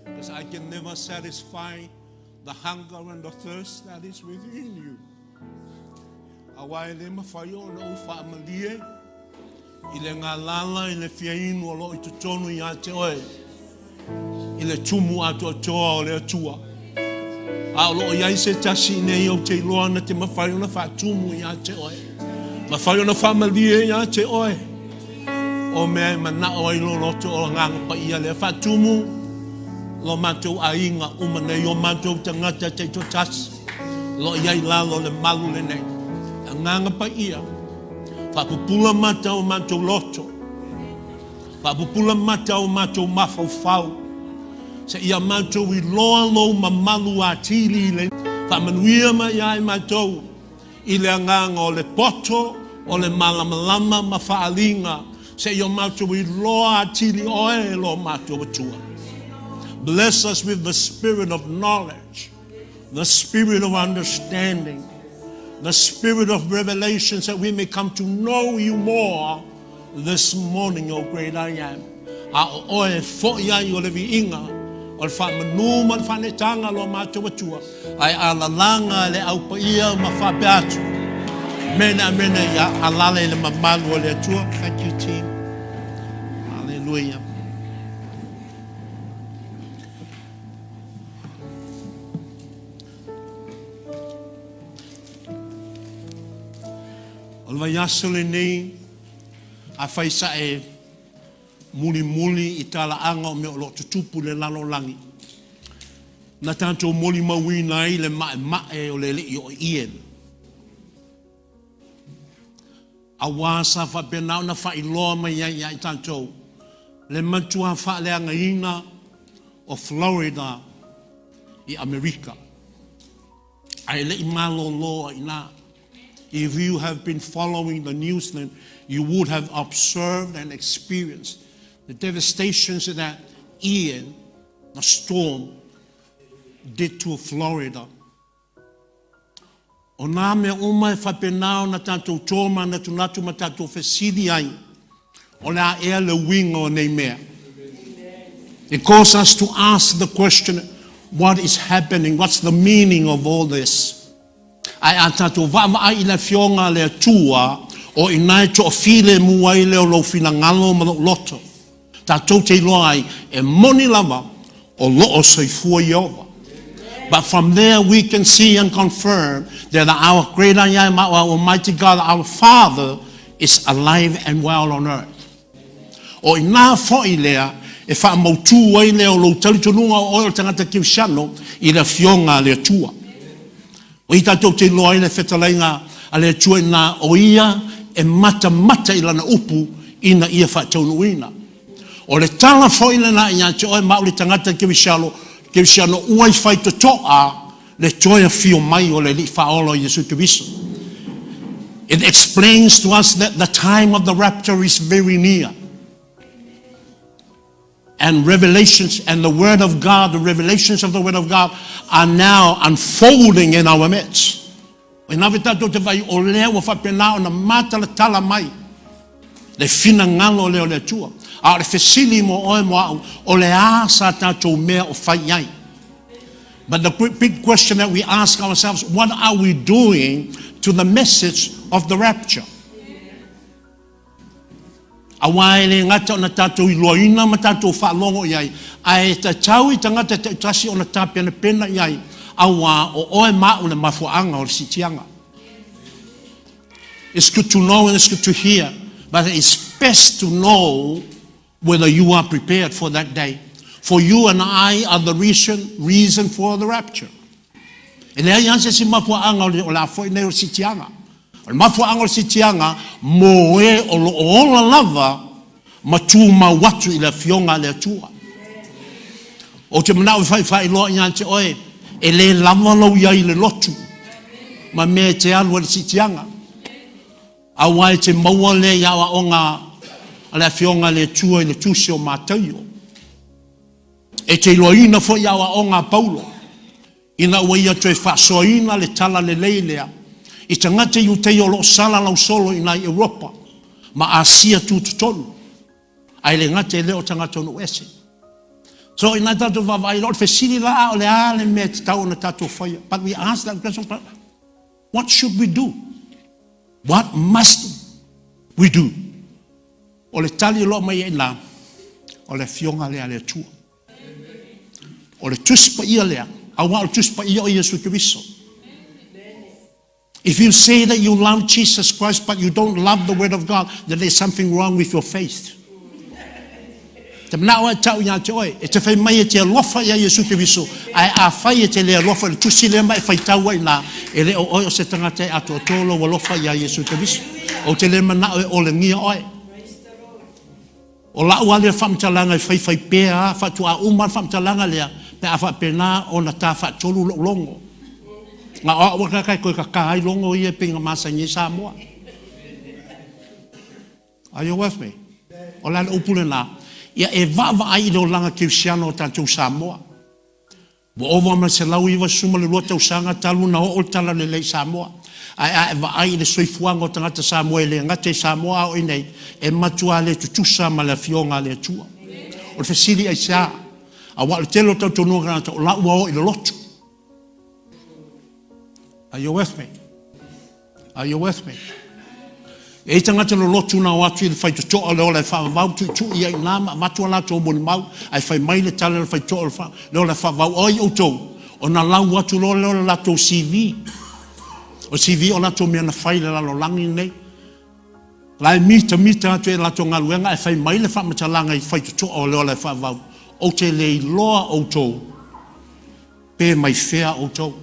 Because I can never satisfy the hunger and the thirst that is within you. Auā e le mafai ona ou faamalie i le galala i le fia inu o loo i totonu ia te oe i le tumu atoatoa o le Atua. A o loo i ai se tasi i nei ou te iloa na te mafai ona faatumu ia te oe, mafai ona faamalie ia te oe o mea e manao ai lou loto o Agaga Paia lea. Faatumu lo matou aiga uma nei, o matou tagata taitoatasi o lo o i ai i lalo o le malu lenei. Agaga Paia, faapupula mata o matou loto, faapupula mata o matou mafaufau, seia matou iloa lou mamalu atili i le faamanuia mai ia i matou i le agaga o le poto, o le malamalama ma faaaliga, seia matou iloa atili oe e lo matou Atua. Bless us with the spirit of knowledge, the spirit of understanding, the spirit of revelation, so that we may come to know you more this morning, O great I Am. A o oe e foi ai o le viiga, o le faamanu ma le faaneetaga lo matou Atua, ae alalaga le au paia ma faapea atu. Amene, amene, ia alala i le mamalu o le Atua. Thank you, team. Hallelujah. O le vaiaso lenei, afai sa e mulimuli i talaaga o mea o lo o tutupu i le lalolagi, na tatou molimauina ai le maemae o le alii o Ian. Auā sa faapena ona faailoa mai ai ia i tatou le matua faaleagaina o Florida i Amerika. Ae le i malōlō ai inā. If you have been following the news, then you would have observed and experienced the devastations that Ian, the storm, did to Florida. O nā mea uma e faapena ona tatou tōmanatunatu ma tatou fesili ai, o le a ea le uiga o nei mea? It causes us to ask the question, what is happening? What's the meaning of all this? Ae a tatou vaavaai i le Afioga a le Atua, o i ina e toafilemu ai lea o lou finagalo ma lou loto, tatou te iloa ai e moni lava o lo o soifua Ieova. But from there we can see and confirm that our great I Am, our Almighty God, our Father is alive and well on earth. O ina foi lea e faamautū ai lea o lou talitonuga o oe o le tagata kerisiano i le Afioga a le Atua. O i tatou te iloa ai le fetalaiga a le Atua ina o ia e matamata i lana upu ina ia faataunuuina. O le tala foi lena ia te oe ma au le tagata kerisiano, kerisiano ua i faitotoa le toe afio mai o le Alii Faaola o Iesu Keriso. It explains to us that the time of the rapture is very near. And revelations and the Word of God, the revelations of the Word of God are now unfolding in our midst. O ina ve tatou te vai o lea ua faapena ona matalatala mai le finagalo lea o le Atua. A o le fesili mo oe mo au, o le a sa tatou mea o fai ai? But the big question that we ask ourselves, what are we doing to the message of the rapture? Auā e le gata ona tatou iloaina ma tatou faalogo i ai, ae tatau i tagata taitasi ona tapenapena i ai, auā o oe ma au le mafuaaga o le siitiaga. It's good to know and it's good to hear, but it's best to know whether you are prepared for that day. For you and I are the reason, reason for the rapture. E leai lava se isi mafuaaga o le, o le a foi nei o le siitiaga. O le mafuaaga o le siitiaga, mo e o lo o ola lava ma tumau atu i le Afioga a le Atua. Ou te manao e faifailoa ia te oe, e le lava lou iai i le lotu ma mea e te alu ai i le siitiaga. Aua e te maua lea i aoaoga a le Afioga a le Atua i le Tusi o Mataio. E te iloaina foi aoaoga a Paulo, ina ua ia toe faasoaina le tala lelei lea i tagata Iutaia o lo o salalau solo i ina i Europa ma Asia tutotonu, ae le gata i lea o tagata o nuu ese. So ina tatou vaavaai loa o le fesili la, a o le a le mea e tatau ona tatou faia? But we ask that question, but what should we do? What must we do? O le tali o lo o aumai ai i ina, o le Afioga lea a le Atua. O le Tusi Paia lea, aua o le Tusi Paia o Iesu Keriso. If you say that you love Jesus Christ but you don't love the Word of God, then there's something wrong with your faith. Te manao e tau ia te oe, e te whai mai e te alofa ia Iesu Keriso, ae afai e te le alofa i le tusi lea ma e faitau ai nā, e le o oe o se tagata e atoatoa lou alofa ia Iesu Keriso. Ou te le manao e olegia oe. O la'u lava lea faamatalaga e faifai pea a, faatoa uma le faamatalaga lea pe a faapena ona ta faatolu lo'u logo. Na o a'u lava e toe tata ai logo ia e pei ona masani ai Samoa. Are you with me? O le a le upu lena? Ia e vaavaai i le olaga kerisiano o tatou Samoa. Ua ova ma le 192 tausaga talu ona oo le Talalelei i Samoa. Ae a e vaai i le soifuaga o tagata Samoa e le gata i Samoa a o i inei, e matua le tutusa ma le Afioga a le Atua. O le fesili aisea? Aua o le tele o talitonuga o tagata o la ua o i le lotu. Are you with me? Are you with me? E i tagata lolotu na o atu i le faitotoa o le ola e faavavau, tuitui ai i ina ma avatu a latou molimau, ae fai mai le tala a le faitotoa o le ola e faavavau, Oi outou, ona lau atu loa lea o le latou CV. O le CV o latou mea na fai i le lalolagi lenei. La e mitamita atu e latou galuega ae fai mai le faamatalaga i faitotoa o le ola e faavavau, Ou te le iloa outou pe mai fea outou.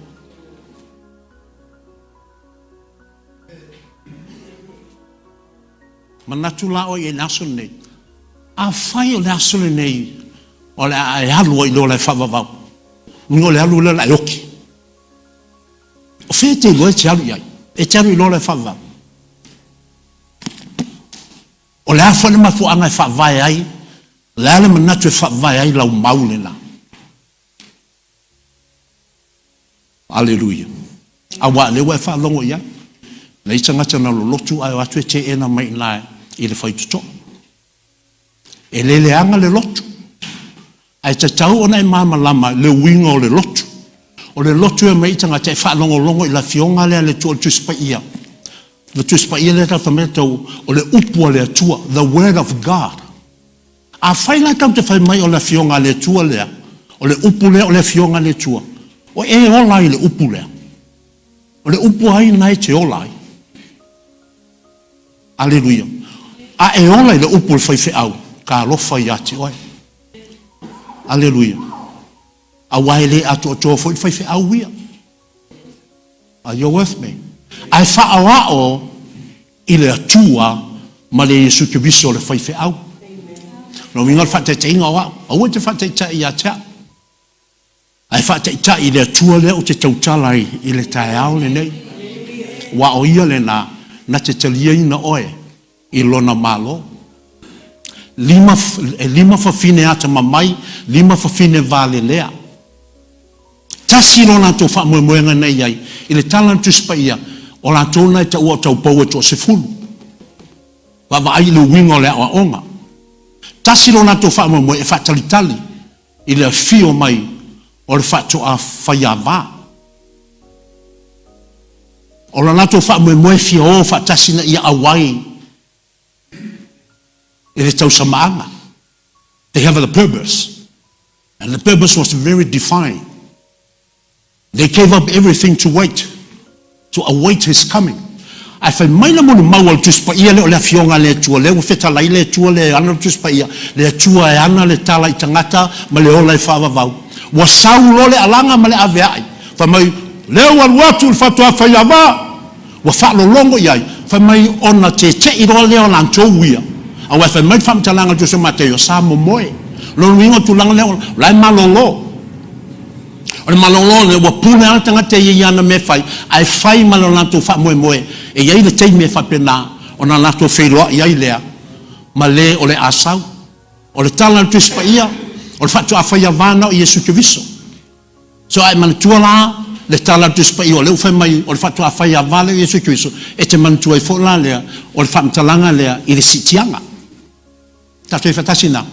Manatu la oe i le aso lenei, afai o le aso lenei o le a e alu ai i le ola e faavavau, uiga o le alu lea o le a e oki. O fea e te iloa e te alu i ai? E te alu i le ola e faavavau. O le a foi le mafuaaga e faavae ai, o le a le manatu e faavae ai lau mau lena? Aleluia. Aua o lea ua e faalogo i ai, leai tagata na lolotu ae o atu e teena mai i ina i le faitotoa. E le leaga le lotu, ae tatau ona e malamalama le uiga o le lotu. O le lotu e omai ai tagata e faalogologo i le Afioga lea a le Atua o le Tusi Paia. Le Tusi Paia lea tatou te tau o le upu a le Atua, the word of God. Afai la tatou te fai mai o le Afioga a le Atua lea, o le upu lea o le Afioga a le Atua, o e ola ai i le upu lea. O le upu a ai lena e te ola ai? Aleluia. A e ola i le upu a le faifeau, talofa ia te oe. Aleluia. Aua e le atoatoa foi le faifeau ia. Are you with me? Ae faaoao i le Atua ma le Iesu Keriso le faifeau. Lona uiga o le faataitaiga o au, aua e te faataitai ia te au, ae faataitai i le Atua lea ou te tautala ai i le taeao lenei. Aua o Ia lena na te taliaina oe i Lona Malo. Lima, e lima fafine atamamai, lima fafine valelea. Tasi lo latou faamoemoega na i ai i le tala a le Tusi Paia, o latou na e taua o taupou e toasefulu. Vaavaai i le uiga o le aoaoga. Tasi lo latou faamoemoe e faatalitali i le afio mai o le faatoa faiava. O lo latou faamoemoe fia o faatasi ina ia auai i le tausamaaga. They have the purpose. And the purpose was very defined. They gave up everything to wait, to await his coming. Ae fai mai le molimau a le Tusi Paia lea o le Afioga a le Atua, lea ua fetalai le Atua lea e ana le Tusi Paia, le Atua e ana le tala i tagata ma le ola e faavavau. Ua sau loa le alaga ma le avea'i, fai mai, lea ua alu atu le faatoa faiava, Ua faalologo i ai, fai mai ona tete'i loa lea o latou ia. Aua e fai mai le faamatalaga a le Tusi o Mataio, sa momoe. Lona uiga o le tulaga lea, o la e malolo. O le malolo lea, ua pule lava le tagata ia i ana mea e fai, ae fai ma lo latou faamoemoe, e i ai le taimi e faapena ona latou feiloai ai lea ma le o le a sau. O le tala a le Tusi Paia, o le faatoa faiava na o Iesu Keriso. So a e manatua la le tala a le Tusi Paia o lea ua fai mai o le faatoa fai ava lea o Iesu Keriso, e te manatua ai foi la lea o le faamatalaga lea i le siitiaga. Tatou i faatasi ina.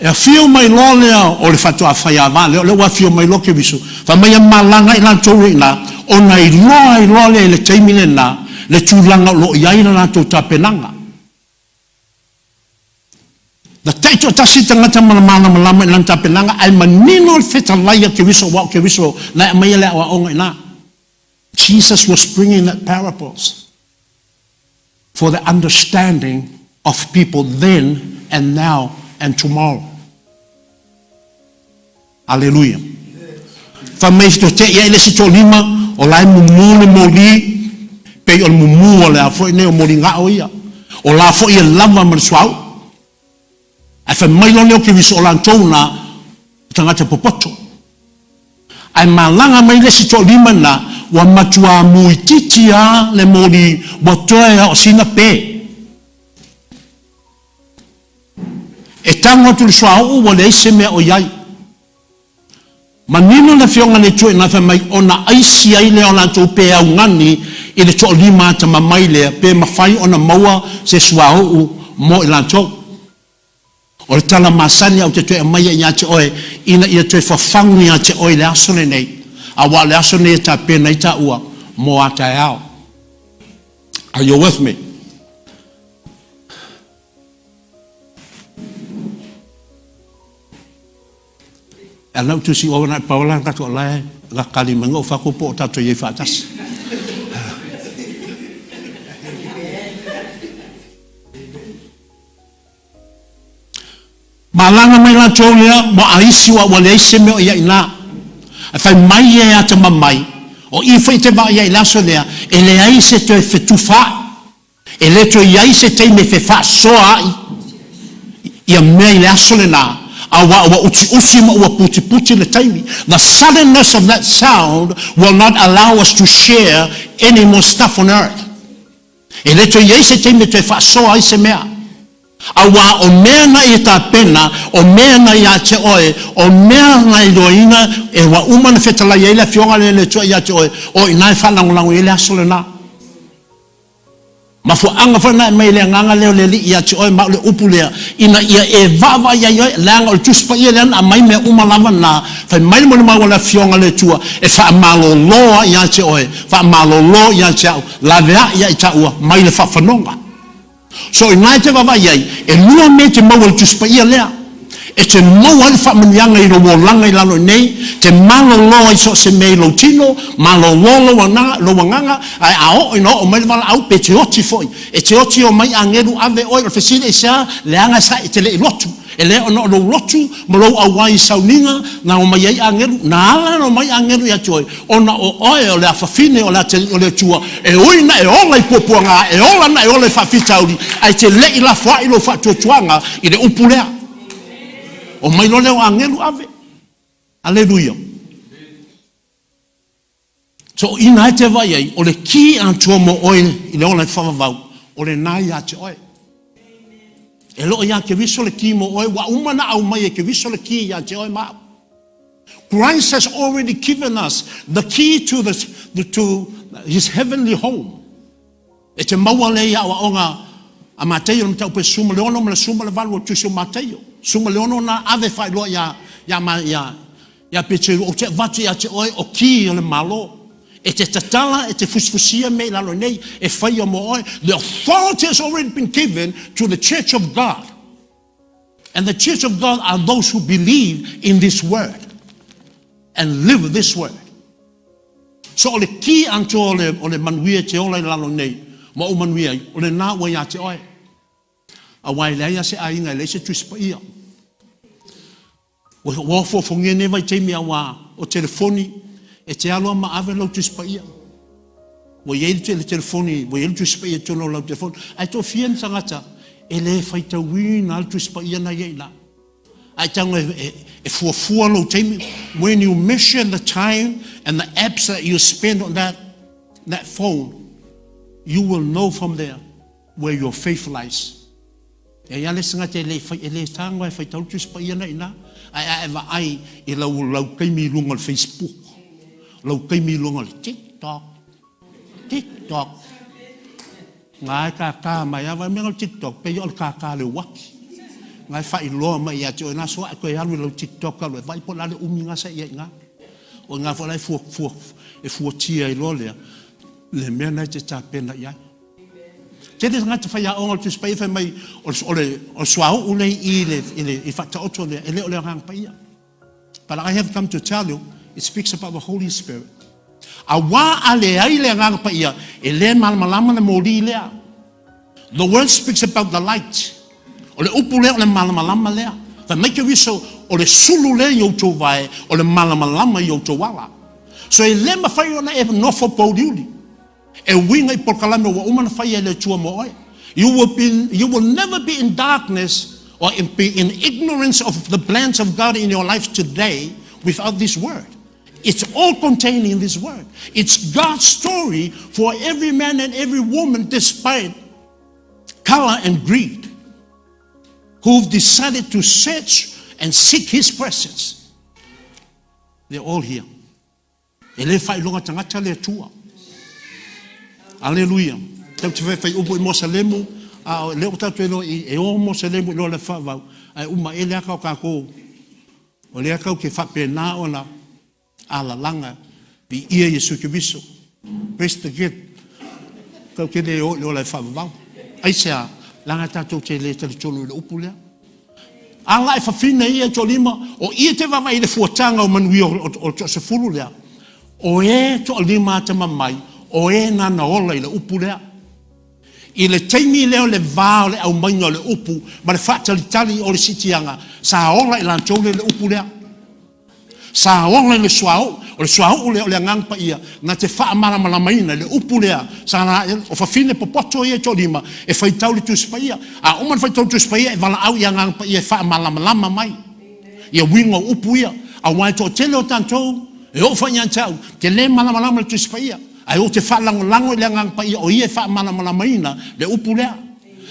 E afio mai loa lea o le faatoa faiava lea, o lea ua afio mai loa Keriso, fai mai e malaga ai latou i ina, ona iloa ai loa lea i le taimi lena le tulaga o lo o i ai le latou tapenaga. Na taitoatasi tagata ma le malamalama i lana tapenaga, ae manino le fetalai a Keriso, aua o Keriso na e aumaia le aoaoga i ina. Jesus was bringing that parables for the understanding of people then and now and tomorrow. Aleluia. Fai mai te i ai le isi toalima, o la e mumu le moli, pei o le mumu o le a foi nei o moligao ia. O la foi e lava ma le suauu. Ae fai mai loa lea o Keriso o latou na tagata popoto. Ae malaga mai le isi toalima na, ua matua muititi a le moli ua toe a o sina pe. E tago atu le suauu ua leai se mea o i ai. Manino le Afioga i le Atua ina fai mai, ona aisi ai lea o latou pe augani i le toalima atamamai lea, pe mafai ona maua se suauu mo i latou. O le tala masani ou te toe aumaia ia te oe, ina ia toe fafagu ia te oe i le aso lenei, aua o le aso lenei e tapena ai taua mo a taeao. Are you with me? E ana u tusi o na paola ka to la la kali mai o fa ko po ta to ye fa tas. Malaga mai latou lea, ua aisi ua leai se mea o i ai i ina. Ae fai mai e atamamai, o i foi te vaai ai i le aso lea, e leai se toe fetufaai, e le toe i ai se taimi e fefaasoa ai ia mea i le aso lena, aua ua utiuti ma ua putiputi le taimi. The suddenness of that sound will not allow us to share any more stuff on earth. E le toe i ai se taimi e toe faasoa ai se mea. Aua o mea na ia tapena, o mea na ia te oe, o mea na iloaina e ua uma na fetalai ai le Afioga lea le Atua ia te oe, o i ina e faalagolago i ai le aso lena. Mafuaaga foi na e mai le agaga lea o le Alii ia te oe, ma o le upu lea, ina ia e vaavaai ai oe, leaga o le Tusi Paia lea na aumai mea uma lava na, fai mai le molimau a le Afioga le Atua, e faamalolo ai ia te oe, faamalolo ia te au, laveai ia i taua mai le faafanoga. So i na e te vaavaai ai, e lua mea e te maua i le Tusi Paia lea. E te maua ai le faamanuiaga i lou olaga i lalo i nei, te malolo ai so o se mea i lou tino, malolo lou agaga, ae a oo ina oo mai le valaau, pe te oti foi. E te oti o mai agelu ave oe, o le fesili aisea, leaga sa e te le i lotu. E le ona o lou lotu ma lou auai i sauniga na omai ai agelu, na ala ona omai agelu ia te oe, ona o oe o le afafine o le atalii o le Atua, e ui na e ola i puapuaga, e ola na e ola i faafitauli, ae te le i lafoai lou faatuatuaga i le upu lea. O mai loa lea o agelu ave. Aleluia. So o ina e te vaai ai, o le ki atoa mo oe i le ola e faavavau, o lena ia te oe. E loo ia Keriso le ki mo oe, ua uma na aumai e Keriso le ki ia te oe ma au. Christ has already given us the key to, the, to his heavenly home. E te maua le ia aoaoga a Mateio le mataupu e 16 ma le 18 o le tusi o Mateio. 16 na ave faailoa ia, ia, ia, ia Peteru, ou te avatu ia te oe o ki o le Malo. E te tatala, e te fusifusia mea i lalo nei, e whaia mo oe. The authority has already been given to the church of God. And the church of God are those who believe in this word and live this word. So o le ki anto o le, o le manuia te ola i lalo nei, ma o manuia ai, o le nā ua ia te oe. Aua e leai a se aiga, e leai se Tusi Paia. Ua ua ofofogia nei vaitaimi aua o telefoni e te alo ma ave lau Tusi Paia. Ua i ai le telefoni, ua i ai le Tusi Paia i totonu o lau telefoni. Ae toafia ni tagata e le faitauina le Tusi Paia na i ai la. Ae tago e fuafua lou taimi. When you measure the time and the apps that you spend on that phone, you will know from there where your faith lies. E ia le isi tagata e le fai, e le tago e faitau le Tusi Paia na i ina, ae a e vaai i lau, lau taimi i luga o le Facebook, lau taimi i luga o le TikTok, TikTok, ngā e kākā mai, a vai mea o le TikTok, pe i o le kākā le uaki. Na e faailoa mai ia te oe na aso ae toe alu i lau TikTok alu e vaai po o le a le umi na sa i ai i ina. O i ina foi la e fua, fua, e fuatia ai loa lea le mea na e te tapena i ai. Tele tagata faiaoga o le Tusi Paia fai mai o le, o le, o le suauu lea i i le, i le i faataoto lea, e le o le Agaga Paia. But I have come to tell you, it speaks about the Holy Spirit. Auā a leai le Agaga Paia, e le malamalama le moli lea. The word speaks about the light. O le upu lea o le malamalama lea. Fai mai Keriso, o le sulu lea i outou vae, o le malamalama i outou ala. So e le mafai ona e nofo pouliuli. E uiga i polokalame ua uma ona faia e le Atua mo oe. You will be, you will never be in darkness or in, be in ignorance of the plans of God in your life today without this word. It's all contained in this word. It's God's story for every man and every woman despite color and greed who've decided to search and seek his presence. They're all here. E le faailoga tagata le Atua. Aleluia. Tau te whai upu i Mosalemu, a o lea o tātou iloa i e o Mosalemu i loa le whaavau, ai uma e lea kau kākou, o lea kau ke whapena ona alalaga vi ia Iesu Keriso. Praise the God. Kau ke le o i loa le whaavau. Ai se a, langa tātou te le talitonu i le upu lea. Ala e fafine ia i toalima, o ia te vaavaai i le fuataga o manuia o le toasefulu lea, o e toalima atamamai, o e nana ola i le upu lea. I le taimi lea o le va o le aumaiga o le upu ma le faatalitali o le siitiaga, sa ola i latou lea le upu lea. Sa ola i le suauu, o le suauu lea o le Agaga Paia na te faamalamalamaina i le upu lea, sa la, o fafine popoto ia e toalima e faitau le Tusi Paia. A uma ona faitau le Tusi Paia, e valaau i Agaga Paia e faamalamalama mai ia uiga o upu ia. Aua e toatele o tatou, e oo foi ia te au, te le malamalama i le Tusi Paia, ae ou te faalagolago i le Agaga Paia o ia e faamalamalamaina le upu lea.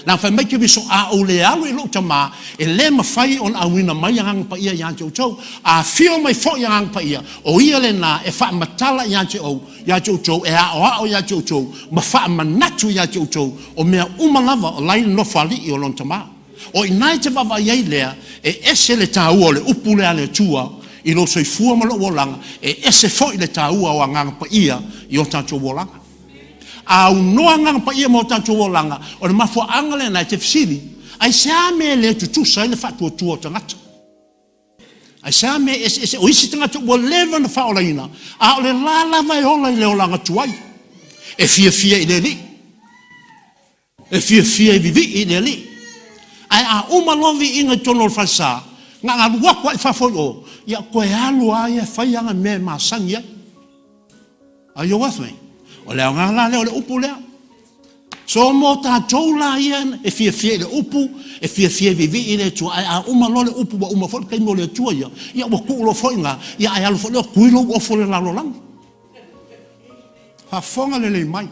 Leaga fai mai Keriso, A ou le alu i lou Tama, e le mafai ona auina mai Agaga Paia ia te outou. A afio mai foi Agaga Paia, o Ia lena e faamatala ia te ou, ia te outou, e aoao ia te outou, ma faamanatu ia te outou, o mea uma lava o la i le Nofoalii o Lona Tama. O i ina e te vaavaai ai lea, e ese le taua o le upu lea a le Atua i lou soifua ma lou olaga, e ese foi le taua o Agaga Paia i o tatou olaga. A aunoa Agaga Paia ma o tatou olaga, o le mafuaaga lena e te fesili, Aisea mea e le tutusa ai le faatuatua o tagata? Aisea mea e eseese? O isi tagata ua leva ona faaolaina, a o le la lava e ola i le olaga tuai, e fiafia i le Alii. E fiafia e vivii i le Alii. Ae a uma loa viiga i totonu o le falesa, na alu atu lava i fafo i o, ia toe alu lava ia e fai ana mea e masani ai. Are you with me? O le aoga la lea o le upu lea. So mo tatou la ia e fiafia i le upu, e fiafia e vivii i le Atua, ae a uma loa le upu ua uma foi le taimi o le Atua ia, ia ua tuu loa foi i ina, ia ae alu foi lea tui lou ofo i le lalolagi. Faafofoga lelei mai.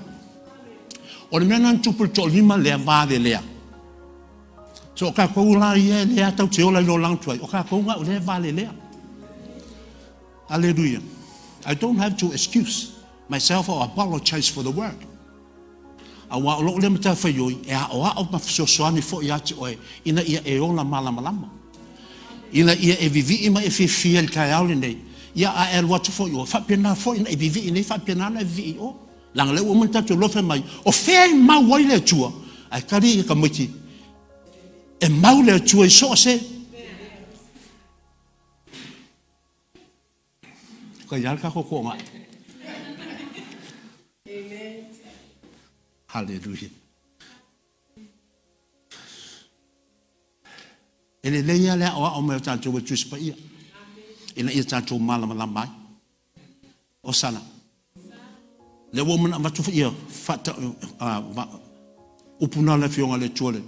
O le mea lena na tupu i le toalima lea, valelea. So o tatou la ia e lea tau te ola i lo olaga tuai, o tatou na o lea valelea. Hallelujah. I don't have to excuse myself or apologize for the word. Auā o lou lea matafaioi e aoao ma fesoasoani foi ia te oe ina ia e ola malamalama. Ina ia e vivii ma e fiafia i le taeao lenei, ia a e alu atu foi oe, faapena foi ona e vivii nei, faapena ona e vivii oe. Leaga o lea ua uma ona tatou iloa fai mai, o fea e mau ai le Atua? Ae kali ia tamaiti, e mau le Atua i so o se. Ka ia le tatou toaga. Hallelujah. E lelei lava le aoao mai o tatou e Tusi Paia ina ia tatou malamalama ai. Osana. Lea ua uma ona avatu ia faata, upu na le Afioga a le Atua le,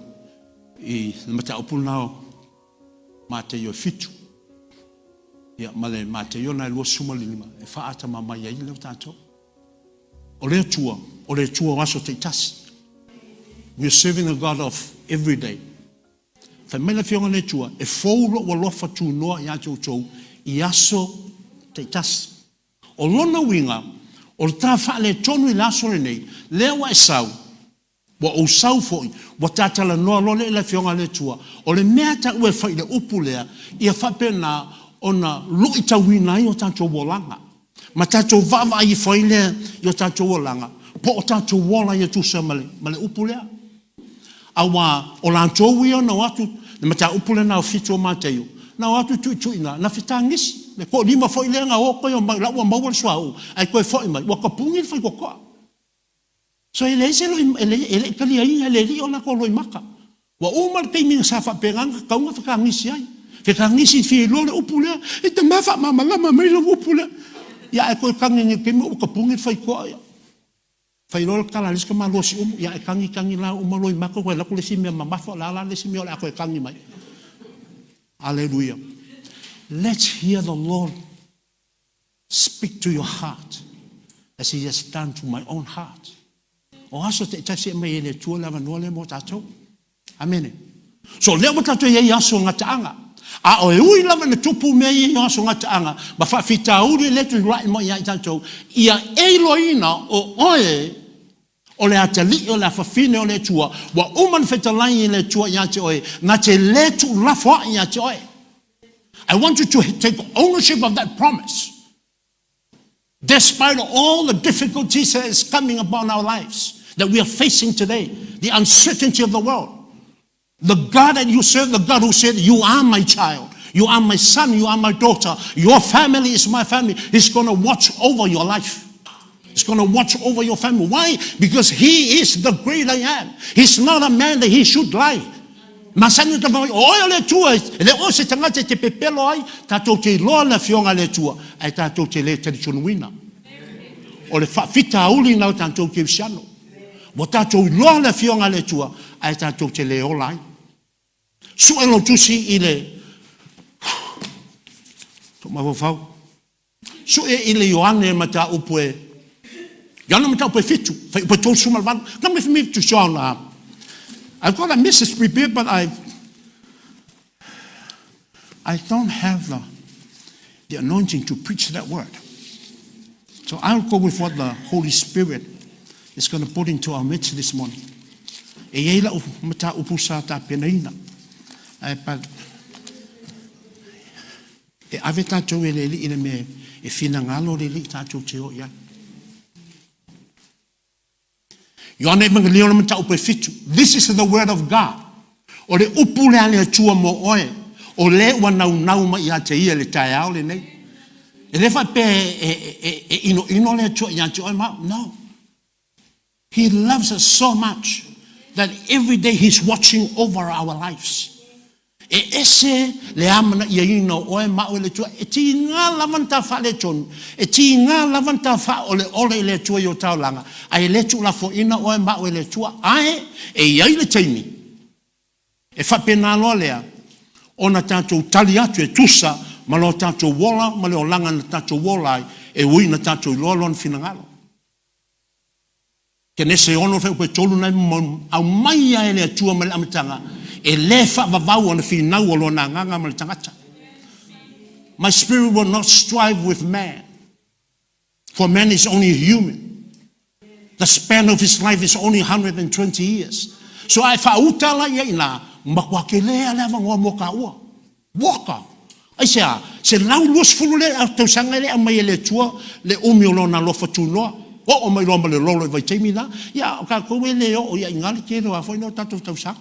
i le mataupu lena o Mataio e 7. Ia, ma le Mataio lena e 25 e faatamamai ai lea o tatou. O le Atua, o le Atua o aso taitasi. We are serving a God of every day. Fai mai le Afioga a le Atua, e fou lou alofa tunoa ia te outou i aso taitasi. O lona uiga, o le ta faaletonu i le aso lenei, lea ua e sau, Ua ou sau foi, ua ta talanoa loa lea i le Afioga a le Atua, o le mea taua e fai i le upu lea, ia faapena ona luitauina ai o tatou olaga, ma tatou vaavaai ifo ai lea i o tatou olaga, po o tatou ola ia tusa ma le upu lea. Aua o latou ia na o atu, le mataupu lena o 7 o Mataio, na o atu tuituina, na fetagisi, le toalima foi lea na o toe omai, la ua maua le suauu, ae toe foi mai, ua tapuni le faitotoa. So e leai se loi, e le i taliaina e le Alii o latou loimata. Ua uma le taimi na sa faapena ona tatau ona fetagisi ai. Fetagisi e fia iloa le upu lea, e tama faamalamalama mai lau upu lea. Ia ae toe tagi nei i le taimi ua tapuni le faitotoa ia. Fai loa le tala a le isi tamaloa siumu, ia e tagi tagi la uma loimata toe alu atu le isi mea mamafa, o le a la le isi mea o le a toe tagi mai? Aleluia. Let's hear the Lord speak to your heart as he has done to my own heart. O aso taitasi e aumai e le Atua le avanoa lea mo tatou. Amene. So lea ua tatou i ai aso gataaga. A o e ui lava ina tupu mea ia i aso gataaga ma faafitauli le tulai mai ia i tatou, ia e iloaina o oe o le atalii o le afafine o le Atua, ua uma ona fetalai e le Atua ia te oe, na te le tuulafoai ia te oe. I want you to take ownership of that promise. Despite all the difficulties that is coming upon our lives, that we are facing today, the uncertainty of the world, the God that you serve, the God who said, you are my child, you are my son, you are my daughter, your family is my family, He's going to watch over your life. He's going to watch over your family. Why? Because He is the great I am. He's not a man that He should lie. Masani o tama mai, o oe o le Atua, e le o se tagata e te pepelo ai, tatou te iloa le Afioga a le Atua, ae tatou te le talitonuina. O le faafitauli na o tatou kerisiano. Ua tatou iloa le Afioga a le Atua, ae tatou te le ola ai. Sue lou tusi i le mafaufau. Sue i le Ioane mataupu e Ioane mataupu e 7, fuaiupu e 38. Come with me to John. I've got a message prepared, but I don't have the anointing to preach that word. So I'll go with what the Holy Spirit is going to put into our midst this morning. E iai lau mataupu sa tapenaina. Ae pa e ave tatou e le Alii i le mea e finagalo le Alii tatou te o i ai. Ioane Evangelio le mataupu e 7. This is the word of God. O le upu lea a le Atua mo oe, o le ua naunau mai ia te ia i le taeao lenei. E le faapea e inoino le Atua ia te oe ma au. No. He loves us so much that every day He's watching over our lives. E ese le amanaiaina o oe ma au e le Atua. E tiga lava na ta faaletonu, e tiga lava na ta faaoleole i le Atua i o taulaga, ae le tuulafoaina oe ma au e le Atua. Ae e i ai le taimi e faapena loa lea ona tatou tali atu e tusa ma lo tatou ola ma le olaga na tatou ola ai, e ui na tatou iloa lona finagalo. Kenese 6 fuaiupu e 3 na aumai ai e le Atua mai le amataga, e le faavavau ona finau o lona agaga ma le tagata. My spirit will not strive with man, for man is only human. The span of his life is only 120 years. So ae faauta la ia i ina, matua tele lava le avanoa mo taua. Waka! Aisea? 120 le tausaga e le aumai e le Atua le umi o lona alofa tunoa. Oo mai loa ma le lolo i vaitaimi la, ia o tatou e le oo ia i ina le tele o a foi nei o tatou tausaga.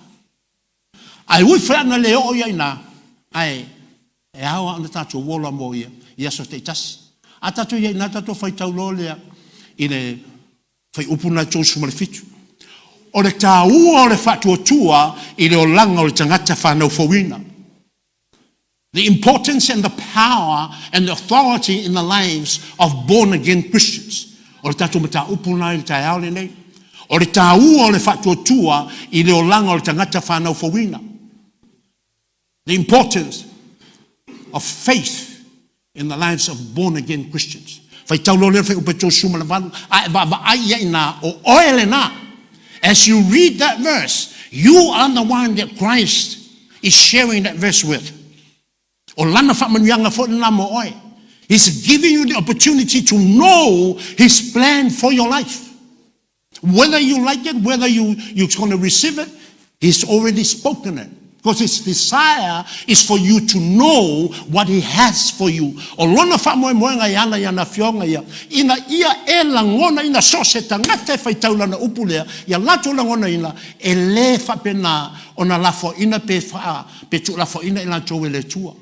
Ae ui foi ana le oo ia i ina, ae e ao lava ona tatou ola mo ia i aso taitasi. A tatou ia i ina tatou faitau loa lea i le Fuaiupu na e 37. O le taua o le faatuatua i le olaga o le tagata fanau fouina. The importance and the power and the authority in the lives of born again Christians. O le tatou mataupu na i le taeao lenei. O le taua o le faatuatua i le olaga o le tagata fanau fouina. The importance of faith in the lives of born again Christians. Faitau loa lea fuaiupu e 38, a e vaavaai i ai ina o oe lena. As you read that verse, you are the one that Christ is sharing that verse with. O lana faamanuiaga foi lena mo oe. He's giving you the opportunity to know His plan for your life. Whether you like it, whether you're going to receive it, he's already spoken it. Because his desire is for you to know what he has for you. O lona faamoemoega e ala i ana afioga ia, ina ia e lagonaina so o se tagata e faitau lana upu lea, ia latou lagonaina, e le faapena ona lafoaina pe faa, pe tuulafoaina i latou e le Atua.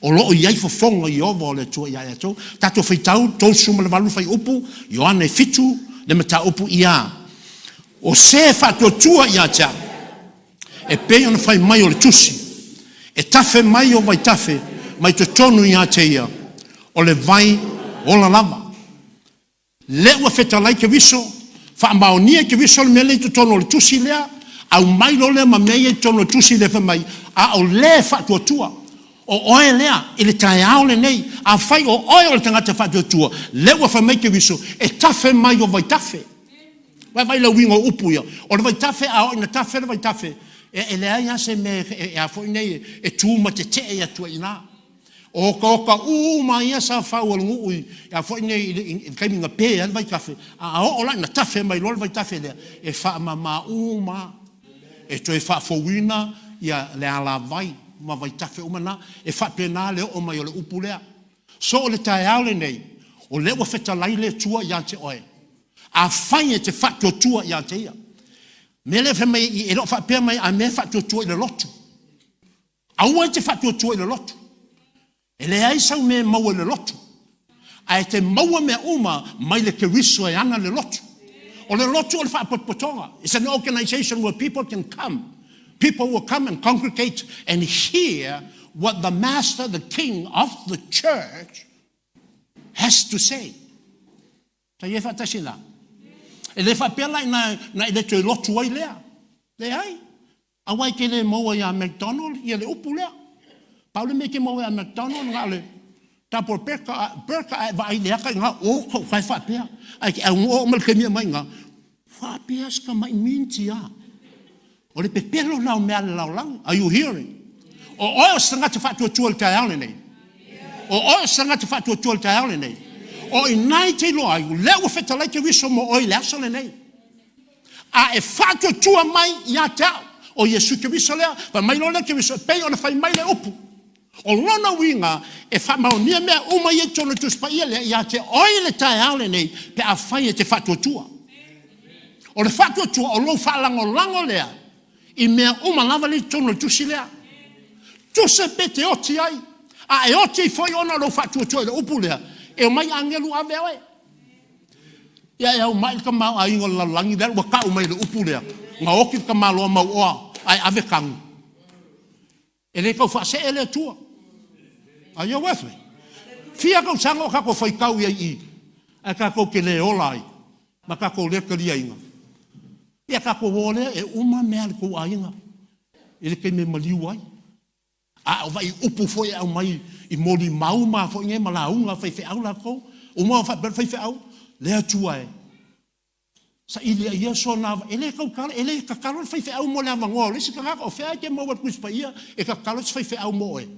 O lo o i ai fofoga o Ieova o le Atua ia i latou. Tatou faitau 38 fuaiupu, Ioane 7, le mataupu ia. O se e faatuatua ia te au, e pei ona fai mai o le tusi, e tafe mai o vaitafe mai totonu ia te ia, o le vai ola lava. Lea ua fetalai Keriso, faamaonia e Keriso le mea lea i totonu o le tusi lea, aumai loa lea ma mea ia i totonu o le tusi lea fai mai, a o le e faatuatua. O oe lea i le taeao lenei, afai o oe o le tagata faatuatua, lea ua fai mai Keriso, e tafe mai o vaitafe. Vaai le uiga o upu ia. O le vaitafe, a oo ina tafe le vaitafe, e leai lava se mea e a foi nei e tu ma tetee atu ai i ina. O okaoka uma ia sa fau o le nuu i a foi nei i le taimi na pe ai le vaitafe, a oo la ina tafe mai loa le vaitafe lea, e faamama uma, e toe faafouina ia le alavai ma vaitafe uma na. E faapena le oo mai o le upu lea. So o le taeao lenei, o lea ua fetalai le Atua ia te oe, afai e te faatuatua ia te Ia. Mea lea fai mai e le o faapea mai a mea e faatuatua i le lotu. Aua e te faatuatua i le lotu. E leai sau mea e maua i le lotu. Ae e te maua mea uma mai le Keriso e ana le lotu. O le lotu o le faapotopotoga. It's an organization where people can come. People will come and congregate and hear what the master, the king of the church has to say. Tai e faatasi la. E le faapea la ina na i le toe lotu ai lea. Leai. Aua e te le maua iā McDonald ia le upu lea. Pau le mea e te maua iā McDonald na o le double burger, burger ae vaai i le aka i ina, o kou kai faapea. Ae te aunoa ma le taimi e aumai i ina, faapea si tamai minti a. O le pepelo lena o mea a le lalolagi. Are you hearing? O oe o se tagata faatuatua i le taeao lenei. O oe o se tagata faatuatua i le taeao lenei. O i ina e te iloa ai, lea ua fetalai Keriso mo oe i le aso lenei. A e faatuatua mai ia te au, o Iesu Keriso lea, fai mai loa lea Keriso, e pei ona fai mai le upu. O lona uiga, e faamaonia mea uma ia i totonu o le Tusi Paia lea ia te oe i le taeao lenei pe afai e te faatuatua. O le faatuatua, o lou faalagolago lea i mea uma lava lea i totonu o le tusi lea. Tusa pe te oti ai, a e oti foi ona o lou faatuatua i le upu lea, e omai agelu ave oe. Ia e aumai le tamaoaiga o le lalolagi lea ua tau mai e le upu lea, na oti le tamaloa mauoa ae ave tanu. E le tau faasee le Atua. Are you with me? Fia tausaga o tatou faitau i ai i, ae tatou te le ola ai ma tatou le taliaina. Ia tatou o lea e uma mea a le tou aiga i le taimi e maliu ai. A o vai upu foi e aumai i molimau ma foi nei ma lauga a faifeau latou. Uma ona faapea le faifeau, le Atua e. Saili ai ia sona ava, e le tautala, e le tatalo le faifeau mo le avanoa o le isi tagata, o fea e te maua i le Tusi Paia e tatalo se faifeau mo oe?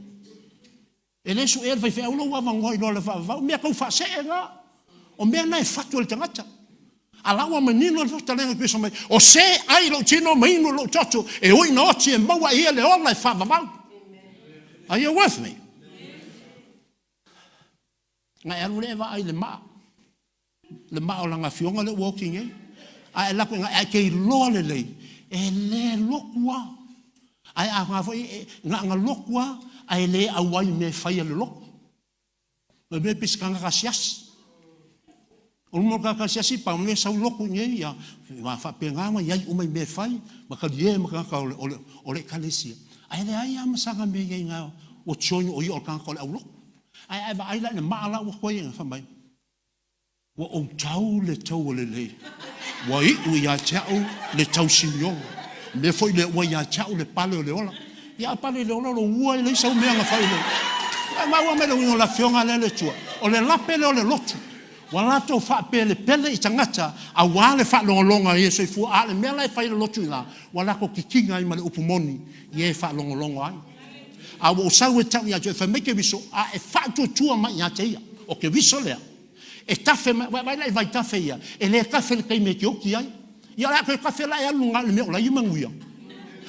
E le suea e le faifeau lou avanoa i loa le faavavau, mea tau faasee na, o mea na e fatu e le tagata. A la ua manino le fetalaiga o Keriso mai, o se ai lou tino ma inu lou toto, e ui ina oti e maua e ia le ola e faavavau. Are you with me? Na e alu lea e vaai i le maa. Le maa o lana afioga lea ua oti nei. A e lako ina, ae te iloa lelei, e le lotu lava. Ae a na foi, e, na ona lotu lava, ae le auai i mea e fai a le lotu. O le mea pei se tagata asiasi. O luma o le tagata asiasi, pau mea sau lotu i inei, ia, faapena ona i ai uma i mea e fai, ma talie ma tagata o le, o le, o le ekalesia. Ae leai lava ma sana mea i ai na ua join o ia o le tagata o le aulotu. Ae a e vaai la i le maa la ua toe ia, fai mai, Ua ou tau le taua lelei, ua iu ia te au le tausimioga. O mea foi lea ua ia te au le pale o le ola. Ia a pale i le ola lou ua e leai sau mea na fai le. Ae maua mai le uiga o le afioga lea le Atua. O le lape lea o le lotu. Ua latou faapelepele i tagata aua le faalogologo i e soifua. A o le mea la e fai e le lotu i ina, ua latou titina ai ma le upu moni i e faalogologo ai. A ua ou sau e tau ia te oe, fai mai Keriso, a e faatuatua mai ia te ia. O Keriso lea. E tafe mai, vaai la i vaitafe ia, e le tafe i le taimi e te oti ai. Ia o le a toe tafe la e alu i luga o le mea o la e manuia.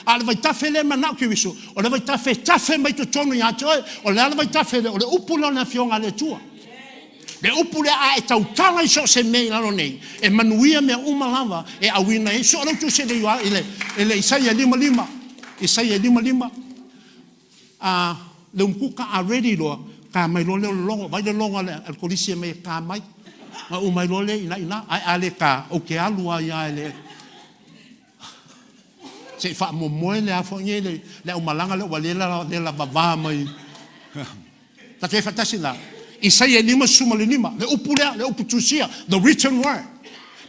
A o le vaitafe lea e manao Keriso, o le vaitafe e tafe mai totonu ia te oe. O le a le vaitafe lea? O le upu lea o le Afioga a le Atua. Le upu lea a e tautala i so o se mea i lalo nei, e manuia mea uma lava e auina ai. So o lau tusi i le Isaia 55, Isaia 55, le umukuka a ready loa, ta mai loa lea o le logo, vai le logo a le kolisi e mai e ta mai. Ma uma ai loa lea i ina, ae a le ta, ou te alu lava ia i le... Se i faamomoe le a foi nei le aumalaga lea ua le lavava mai. Tatou i ai faatasi la. Isaia 55, le upu lea, le upu tusia, the written word.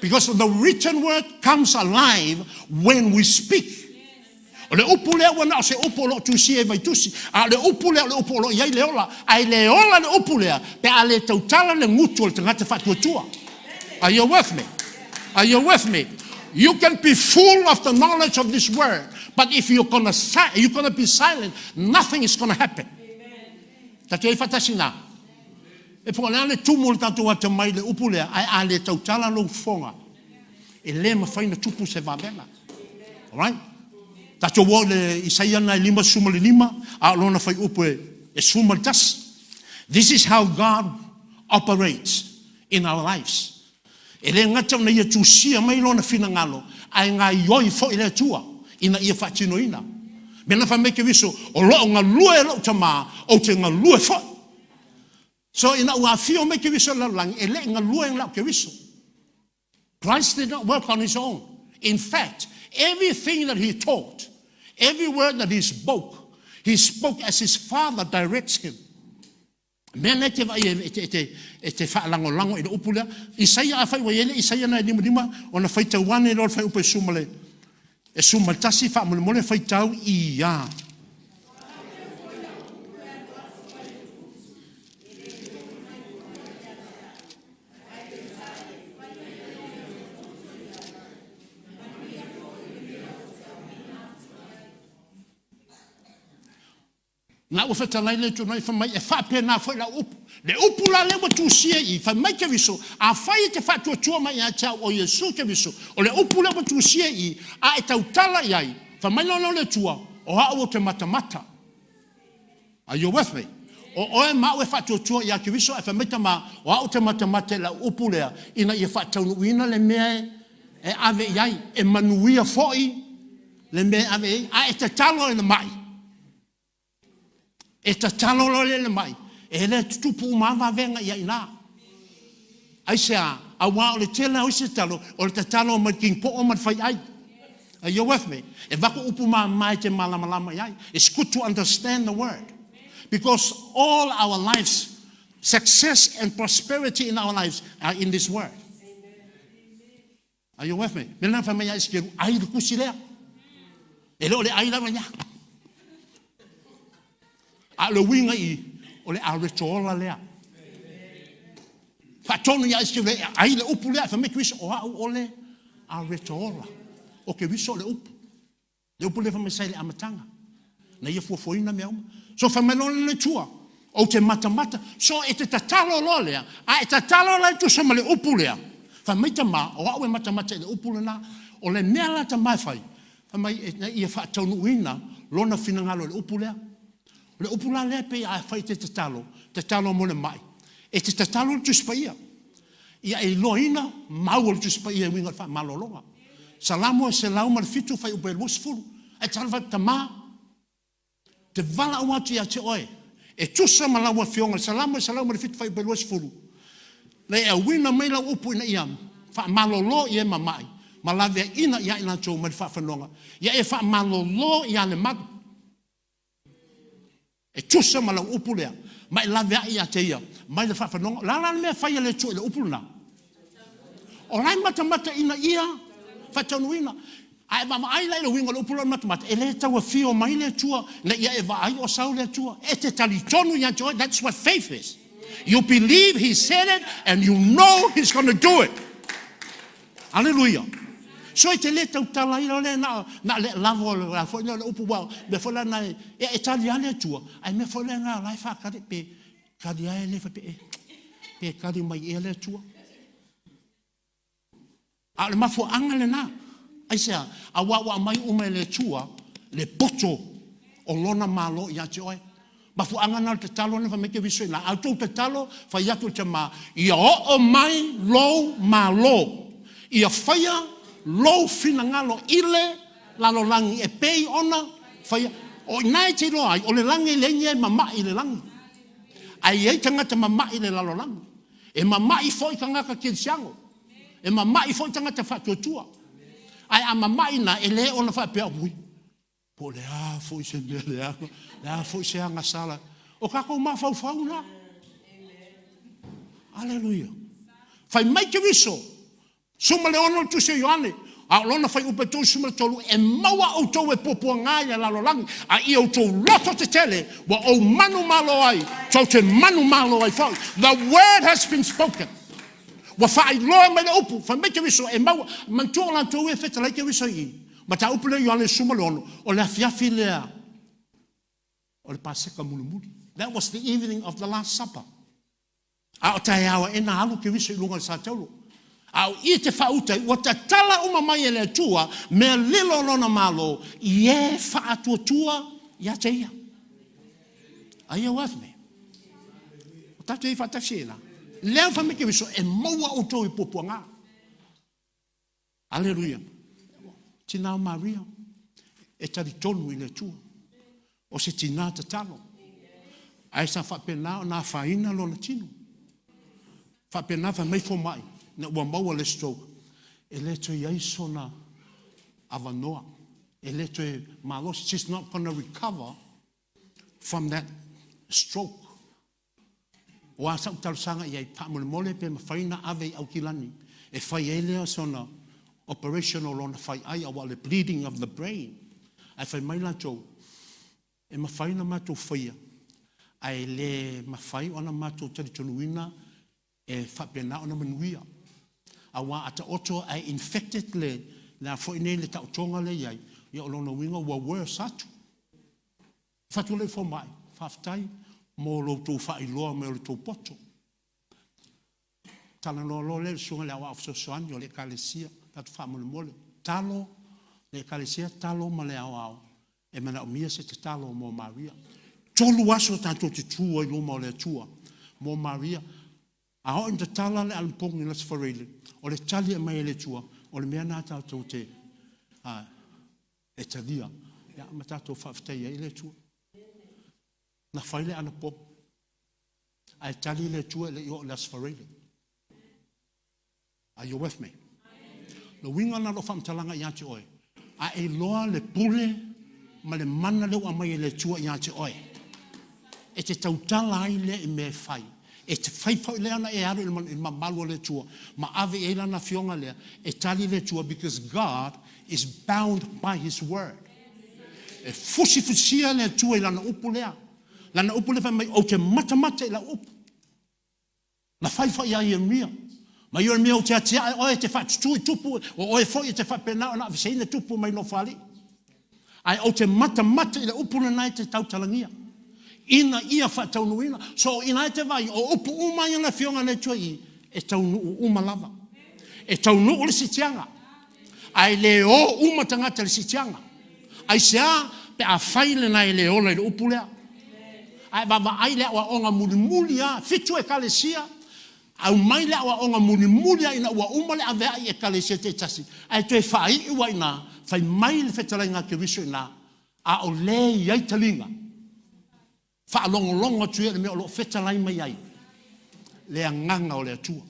Because the written word comes alive when we speak. O le upu lea ua na o se upu o lo o tusia i vaitusi. A o le upu lea o le upu o lo o i ai le ola. Ae le ola le upu lea, pe a le tautala le gutu o le tagata faatuatua. Are you with me? Are you with me? You can be full of the knowledge of this word, but if you're gonna, you're gonna be silent, nothing is gonna happen. Tatou i ai faatasi na. E po o le a le tumu o le tatou atamai i le upu lea, ae a le tautala lou fofoga, e le mafai ona tupu se vavega. Alright? Tatou o i le Isaia na e 55, a o lona fuaiupu e 11. This is how God operates in our lives. E le gata ona ia tusia mai lona finagalo, ae gaioi foi le Atua ina ia faatinoina. Mea na fai mai Keriso, o loo galue e lou Tama, ou te galue foi. So ina ua afio mai Keriso i le lalolagi, e le i galue na o Keriso. Christ did not work on his own. In fact, everything that he taught, every word that he spoke as his Father directs him. Mea nei te vaai e te faalagolago i le upu lea. Isaia afai ua i ai le Isaia na e 55, ona faitau ane loa le fuaiupu e 11, faamolemole faitau ia. Na ua fetalai le Atua fai mai, e faapena foi lau upu. Le upu la lea ua tusia i, fai mai Keriso, afai e te faatuatua mai ia te au o Iesu Keriso, o le upu lea ua tusia i, a e tautala i ai, fai mai loa le Atua, o au ou te matamata. Are you with me? O oe ma au e faatuatua ia Keriso, e fai mai Tama, o au te matamata i lau upu lea, ina ia faataunuuina le mea e ave i ai, e manuia foi le mea e ave i ai, a e tatalo i le mai. E tatalo loa le mai, e le tutupu uma vavenga ia ina. Ai se a, auā o le tele au se talo, o le tatalo mai king po o mai fai ai. Are you with me? E vaku upu ma mai te malamalama i ai. It's good to understand the word. Because all our lives, success and prosperity in our lives are in this word. Are you with me? Me na fai mai ai sikeru, ai le kusi lea. E le o le ai lava ia. A le uiga i, o le aretola lea. Faatonu ia sikeru, ai le upu lea, fai mai Keriso, o au o le aretola. O Keriso o le upu. Le upu lea fai mai sai le amataga. Na ia fuafuaina mea uma. So fai mai loa le Atua, ou te matamata. So e te tatalo loa lea, a e tatalo la i tusa ma le upu lea. Fai mai Tama, o au e matamata i le upu lena. O le mea la Tama e fai, fai mai e ia faataunuuina lona finagalo i le upu lea. O le upu la lea pe a fai te tatalo, tatalo mo le mai. E te tatalo le Tusi Paia. Ia e iloaina mau o le Tusi Paia e uiga i le faamalologa. Salamo e 107 fuaiupu e 20. Ae tatalo fai, Tama, te valaau atu ia te oe, e tusa ma lau afioga, Salamo e 107 fuaiupu e 20. Le e auina mai lau upu ina ia faamalolo i e mamai, ma laveaina ia i latou mai le faafanoga. Ia e faamalolo ia le malu. E tusa ma lau upu lea, ma e laveai ia te ia, mai le faafanoga. La la le mea fai a le Atua i le upu lena. O lai matamata ina ia faataunuuina. A e vaavaai la i le uiga o le upu lea o le matamata, e le tauafio mai le Atua, na ia e vaai o sau le Atua. E te talitonu ia te oe, that's what faith is. You believe he said it and you know he's going to do it. Hallelujah. So e te le tautala ai lea na le lavo la foi lea o le upu ua mea foi la na e tali lava le Atua, ae mea foi lea na la e faatali pe tali lava e le faapea pe tali mai ea le Atua. A o le mafuaaga lena. Aisea? Auā ua aumai uma e le Atua le poto o Lona Malo ia te oe. Mafuaaga na o le tatalo na fai mai Keriso i ina, a outou tatalo, fai atu i le Tama, ia oo mai lou Malo, ia faia lou finagalo i le lalolagi e pei ona faia. O i ina e te iloa ai, o le lagi e leai ni e mamai i le lagi. Ae i ai tagata mamai i le lalolagi. E mamai foi tagata kerisiano. E mamai foi tagata faatuatua. Ae a mamai na, e le ona faapea, ui, po o le a foi se mea leaga, le a foi se agasala. O tatou mafaufau na. Aleluia. Fai mai Keriso, 16 o le Tusi a Ioane, a o lona fuaiupu e 33, e maua outou e puapuaga i le lalolagi, a ia outou loto tetele, ua ou manumalo ai, tou te manumalo ai foi. The word has been spoken. Ua faailoa mai le upu, fai mai Keriso, e maua, manatua o latou e fetalai Keriso i i, mataupu lea Ioane 16, o le afiafi lea o le Paseka mulimuli. That was the evening of the Last Supper. A o taeao ae na alu Keriso i luga o le sataulo. A o ia te faauta, ua tatala uma mai e le Atua mea lilo o lona Malo i e faatuatua ia te ia. Are you with me? O tatou i faatasi ina. Lea fai mai Keriso, e maua outou i puapuaga. Aleluia. Tina o Maria, e talitonu i le Atua. O se tina tatalo. Ae sa faapena ona afaina lona tino. Faapena fai mai fomai, ina ua maua le stroke, e le toe i ai sona avanoa. E le toe malosi. She's not gonna recover from that stroke. O a sa'u talosaga i ai, faamolemole pe mafai ona ave i Aukilani e fai ai lea sona operation o lona faiai aua le bleeding of the brain. Ae fai mai latou, e mafai ona matou faia, ae le mafai ona matou talitonuina e faapena ona manuia. Aua a taoto ae infected le le a foi nei le taotoga lea i ai, ia o lona uiga ua worse atu. Fatu le fomai, faafetai mo lo outou faailoa mai o le tou poto. Talanoa loa lea i le susuga i le aoao fesoasoani o le Ekalesia, tatou faamolemole, talo le Ekalesia, talo ma le aoao, e manaomia se tatalo mo Maria. 3 aso tatou te tu ai luma o le Atua mo Maria. A oo ina tatala le anapogi i le Aso Faraile, o le tali e aumai e le Atua, o le mea lena tatou te e talia, ia, ma tatou faafetai ai i le Atua. Na fai le anapogi, ae tali le Atua e le i oo i le Aso Faraile. Are you with me? Le uiga lena o lou faamatalaga ia te oe, a e iloa le pule ma le mana lea ua aumai e le Atua ia te oe, e te tautala ai lea i mea e fai. E te fai foi lea ona e alu i le mamalu o le Atua ma ave i ai lana afioga lea, e tali le Atua because God is bound by His word. E fusifusia le Atua i lana upu lea. Lana upu lea fai mai, ou te matamata i lau upu. Na fai foi ia Ieremia. Ma Ieremia ou te atiae oe e te faatutū i tupu, o oe foi e te faapena ona aveseina tupu mai Nofoalii. Ae ou te matamata i le upu lena e te tautalagia, ina ia faataunuuina. So ina e te vaai, o upu uma ia na Afioga a le Atua i, e taunuu uma lava. E taunuu le siitiaga, ae le o uma tagata i le siitiaga. Aisea pe a fai lena e le ola i le upu lea? Ae vaavaai le aoaoga mulimuli lava, 7 ekalesia, aumai le aoaoga mulimuli lava ina ua uma le aveai i ekalesia taitasi, ae toe faaiu ai i ina, fai mai le fetalaiga a Keriso i ina, a o le i ai taliga, faalogologo atu ia i le mea o lo o fetalai mai ai le agaga o le Atua.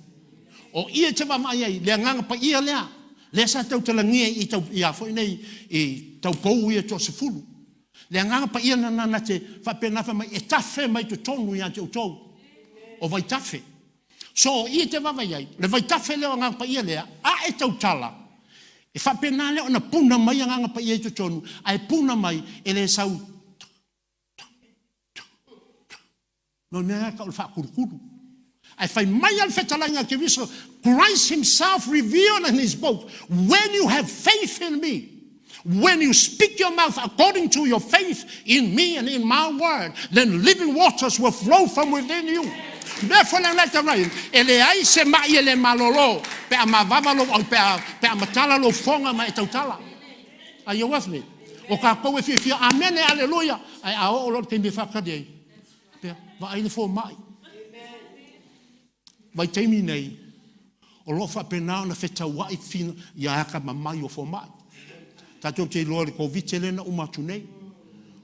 O ia e te vaavaai ai, le agaga paia lea, lea sa tautalagia i tau, ia foi nei, i taupou ia toa-10. Le agaga paia lena na te faapena fai mai, e tafe mai totonu ia te outou, o vaitafe. So o ia te vaavaai ai, le vaitafe lea o agaga paia lea, a e tautala, e faapena lea ona puna mai agaga paia i totonu, ae puna mai e le sau No mea e tau le faakulukulu. Ae fai mai a le fetalaiga a Keriso, Christ himself revealed in his book, when you have faith in me, when you speak your mouth according to your faith in me and in my word, then living waters will flow from within you. Mea foi le nai taurai, e le ai se mai e le malolo, pe a mavava lou au, pe a matala lou foga ma e tautala. Are you with me? O kākou e fiafia, amene, aleluia, ae a oo loa i le taimi e faatali ai, pea, vaai le fomai. Vaitaimi nei, o loo faapena ona fetauai ia atamamai o fomai. Tatou te iloa i le Koviti lea na uma atu nei,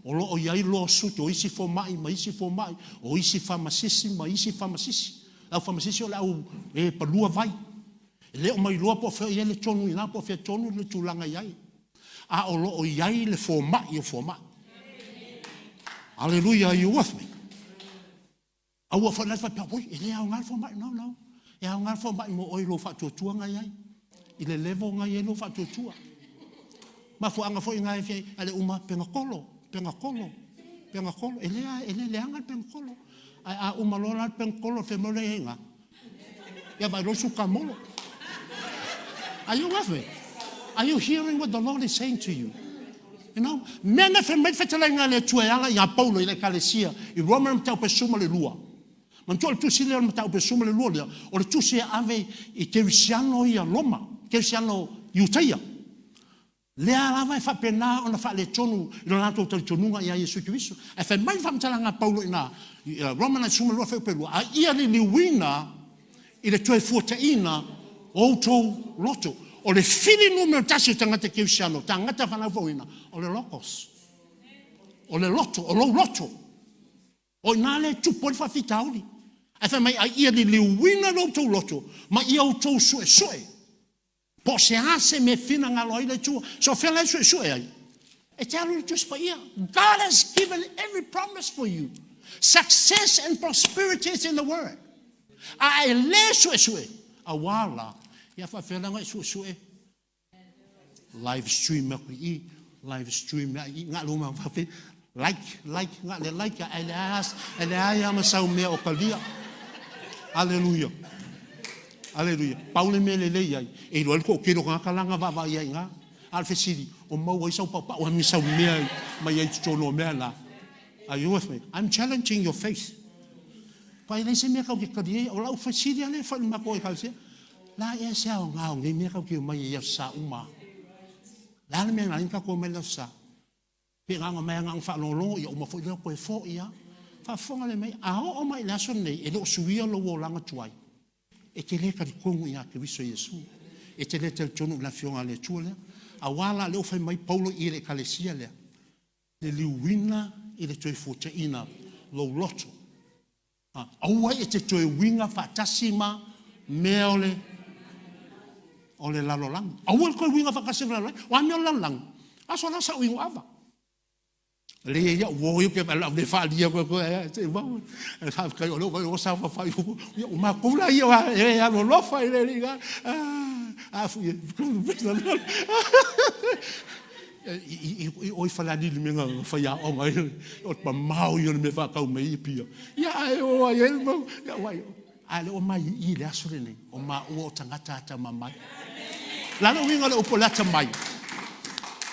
o loo i ai lawsuit o isi fomai ma isi fomai, o isi famasisi ma isi famasisi. Le au famasisi o le au e palua vai. E le o mailoa po o fea o i ai le tonu i ina po o fea tonu le tulaga e i ai. A o loo i ai le fomai o fomai. Hallelujah, are you with me? Aua foi la faapea, oi, e le aoga le fomai. No, no. E aoga le fomai mo oe i lou faatuatuaga i ai. I le level na i ai lou faatuatua. Mafuaaga foi na e fia, ale uma pegakolo, pegakolo, pegakolo. E le leaga le pegakolo. Ae a uma loa la le pegakolo, fe mo le inga. Ia vai loa sukamolo. Are you with me? Are you hearing what the Lord is saying to you? You know, mea na fai mai le fetalaiga a le Atua e ala ia Paulo i le Ekalesia i Roma le mataupu e 12. Manatua o le tusi lea o le mataupu e 12 lea, o le tusi e ave i kerisiano ia Roma, kerisiano Iutaia. Lea lava e faapena ona faaletonu i lo latou talitonuga ia Iesu Keriso. Ae fai mai le faamatalaga a Paulo i ina, i Roma 12 fuaiupu e 2, a ia liliuina i le toe fuataiina o outou loto. O le fili numera 1 o tagata kerisiano, tagata fanau fouina, o le logos. O le loto, o lou loto. O ina lea e tupu ai le faafitauli. Ae fai mai, a ia liliuina lo outou loto, ma ia outou suesue. Po o se a se mea finagalo ai le Atua. So o fea la e suesue ai? E te alu i le Tusi Paia. God has given every promise for you. Success and prosperity is in the word. A e le suesue, auā la, ia faapefea la ona e suesue? Live stream aku i i, live stream i i, nga luma faapea, like, like, nga le like, ae leai lava ma sau mea o talia. Aleluia. Aleluia. Pau le mea lelei ai, e iloa ai le toatele o tagata la na vaavaai ai i ina. A o le fesili, o maua ai sau paupau a me sau mea mai ai i totonu o mea la. Are you with me? I'm challenging your faith. Pa e leai se mea kau te tali ai, o lau fesili lava lea e fai i le matou Ekalesia, la ea se aoga o nei mea kau te omai ai i aso Sa uma? Le a le mea na ala ai ona tatou omai i le aso Sa? Pe na ona omai lava na ona faalogologo, ia uma foi lea toe foi lava. Faafofoga lelei mai, a oo mai i le aso lenei e le o suia lou olaga tuai, e te le talitonu ia Keriso Iesu. E te le talitonu i le Afioga a le Atua lea. Aua la lea ua fai mai Paulo i le Ekalesia lea, le liuina i le toe fuataiina lou loto. Aua e te toe uiga faatasi ma mea o le o le lalolagi. Aua le toe uiga faatasi ma le lalolagi. O a mea o le lalolagi? Aso la sa uiga ava. Le ia uo ia ke la le faalia ko ko e te mau. E faafetai o lea ua saofafai ia o matou la ia e alolofa i le alii a fu ia i oi Falealili mea na faiaoga ai o le mamao ia o le mea faatau mai ai pia ia ae o ai ai le mau ia uai a le o mai i le aso lenei o maua o tagata atamamai. O le a le uiga o le upu o le atamai?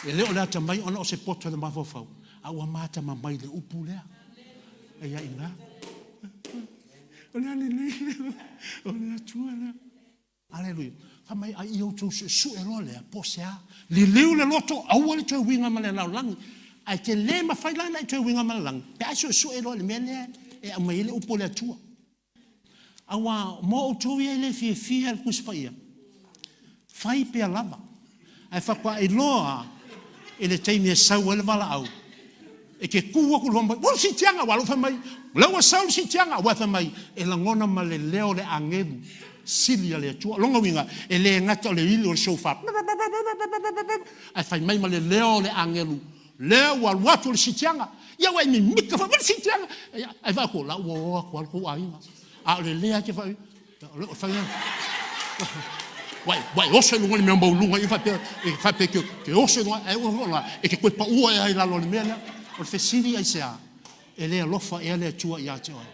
E le o le atamai ona o se poto i le mafaufau, a ua matamamai i le upu lea. E ia i ina. O le a lelei, o le Atua lea. Aleluia. Fai mai, a ia outou suesue loa lea, po o se a. Liliu le loto, aua le toe uiga ma le lalolagi. Ae te le mafai la ona e toe uiga ma le lalolagi, pe a e suesue loa i le mea lea e aumai ai le upu a le Atua. Aua mo outou ia e le fiafia i le Tusi Paia, fai pea lava, ae faatoa iloa i le taimi e sau ai le valaau, e te tu atu i le fai mai, ua le siitiaga, aua o lea ua fai mai, o lea ua sau le siitiaga, aua e fai mai, e lagona ma le leo o le agelu sili a le Atua. O lona uiga, e le gata o le ili o le shofar, ae fai mai ma le leo o le agelu, lea ua alu atu le siitiaga. Ia ua e mimita foi, ua le siitiaga. Ae vaai atu, o la ua o atu lava le tou aiga. A o le lea e te fai, o le fai ua e oso i luga o le mea maualuga ia faapea, e faapea ke oso i luga, ae ua la, e te toe paua ea i lalo o le mea lea. O le fesili aisea, e le alofa ea le Atua ia te oe?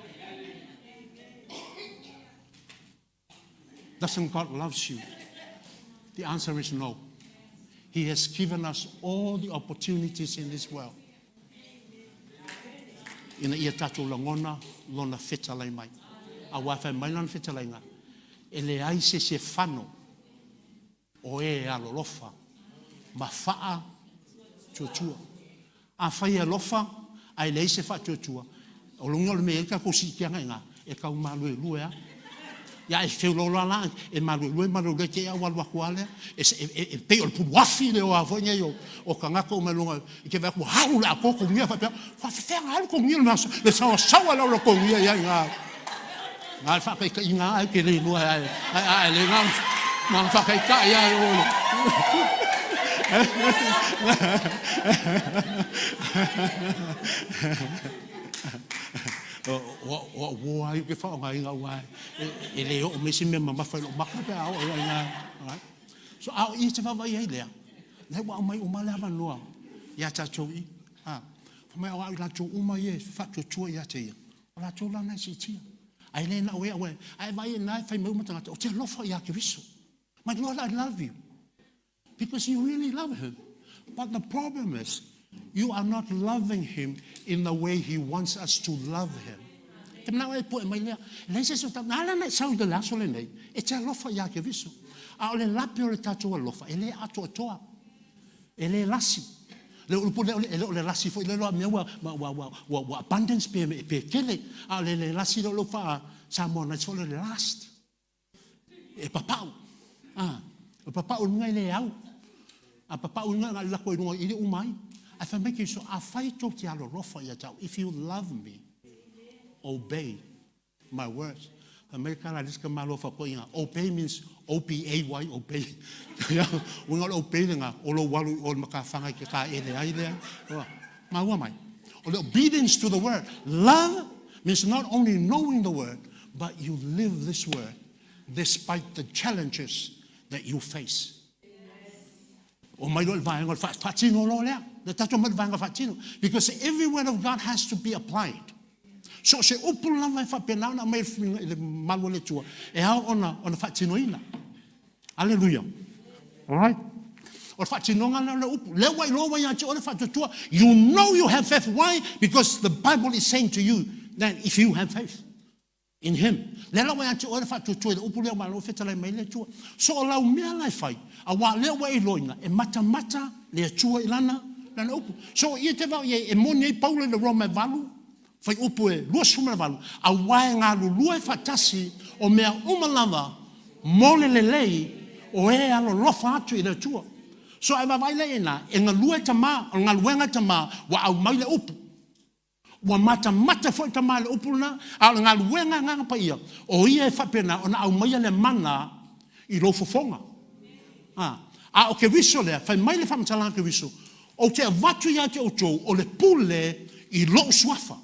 Doesn't God loves you? The answer is no. He has given us all the opportunities in this world. Ina ia tatou lagona lona fetalai mai. Auā fai mai lana fetalaiga, E leai se isi e fano o e e alolofa ma faatuatua. Afai e alofa ae leai se faatuatua, o luga o le mea e i ai le tatou siitiaga i ina, e tau maluelue lava. Ia ae feoloolo lava la, e maluelue maluelue te i a ua alu atu lava lea. E, e, e pei o le puluafi le oa foi nei o tagata uma i luga, i te vaai atu ua alu le atoa togia faapea, faafefea ona alu togia le, le saoasaoa lau le togia ia ina. Na le faataitaiga lava e te le iloa ae ae le na na faataitai lava e oe. O au uo lava ia ou te faaaogaina aua e le oo mai se mea mamafa i lou maka pe a oo i ai i ina. So a o i e te vaavaai ai lea, lea ua aumai uma le avanoa ia tatou i. Fai mai o au i latou uma ia e faatuatua ia te ia, O latou la na e siitia. Ae le na o e aua a e vaai ina e fai mai uma tagata, ou te alofa ia Keriso. My Lord, I love you. Because you really love him. But the problem is, you are not loving him in the way he wants us to love him. Te manao e poe mai lea. Leai se isi o tatou. Na ala ona e sau i le aso lenei, e te alofa ia Keriso. A o le lape o le tatou alofa, e le atoatoa. E le lasi. Le upu lea, e le o le lasi foi lea mea ua, ua, ua, ua, ua abundance pe, pe tele, a o le le lasi lea o lou faa Samoanais foi le last. E papau. Ah, o papau luga e le au. A papau luga na lako i luga i le uma ai. Ae fai mai Keriso, afai tou te alolofa ia te au, if you love me, obey my words. Fai mai le tala a le isi tamaloa faatoaiga, obey means O-B-A-Y, obey. Uiga o le obey lena, o lou alu i o i le matafaga i te taele ai lea. Maua mai. O le obedience to the word. Love means not only knowing the word, but you live this word despite the challenges that you face. O mai loa le vaega o le faatino loa lea. Le tatou mai le vaega faatino. Because every word of God has to be applied. So o se upu lava e faapena ona aumai i le malu o le Atua, e ao ona, ona faatinoina. Aleluia. Alright. O le faatinoga lea o le upu. Lea ua iloa ua ia te oe le faatuatua. You know you have faith. Why? Because the Bible is saying to you that if you have faith in him. Lea la ua ia te oe le faatuatua i le upu lea ua malo fetalai mai le Atua. So o lau mea la e fai, auā lea ua e iloaina, e matamata le Atua i lana, lana upu. So ia te vao i ai, e moni ai Paulo i le Roma e 8, fuaiupu e 28, auā e galulue faatasi o mea uma lava mo le lelei o e alolofa atu i le Atua. So a e vaavaai la i ina, e galue tama, o le galuega tama ua aumai le upu. Ua matamata foi tama i le upu lena, a o le galuega a Agaga Paia, o ia e faapena ona aumaia le mana i lou fofoga. A, a o Keriso lea, fai mai le faamatalaga a Keriso, Ou te avatu ia te outou o le pule i lou suafa.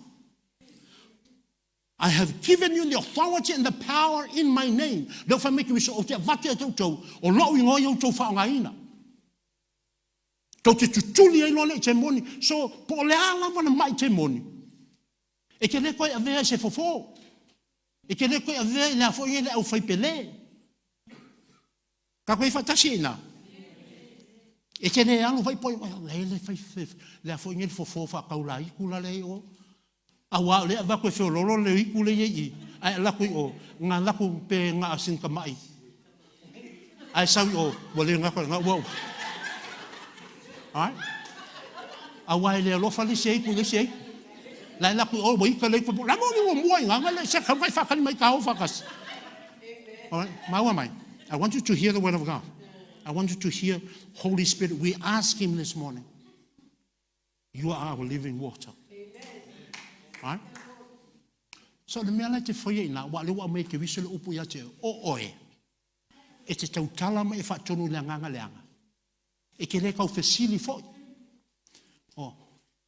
I have given you the authority and the power in my name. Lea ua fai mai Keriso, ou te avatu ia te outou, o lou igoa ia outou faaaogaina. Tou te tutuli ai loa le i temoni. So, po o le a lava le mai temoni, e te le toe avea i se fofo. E te le toe avea i le a foi e le aufaipele. Tatou i faatasi i ina. E te le alu fai poi, le le fai, le a foi le fofo whaakaula iku la le i o. Auā o lea e avatu e feoloolo le iku lea i ai i, ae alaku i o, nga laku pe nga asin ka maʻi. Ae sau i o, ua le gata nga ua. Alright? Auā e le alofa le isi aiku i le isi aiku. La e laku i o, ua ika le iku, la mo ua mua i nga nga le se kau kai whakali mai ka o whakasi. Alright? Maua mai. I want you to hear the word of God. I want you to hear Holy Spirit. We ask him this morning. You are our living water. Right? So le mea la te whaia ina, wa le ua aumai ke wiso le upu ia te o oe, e te tautala mai e whaatonu le anganga leanga. E ke le kau fesili foi. O,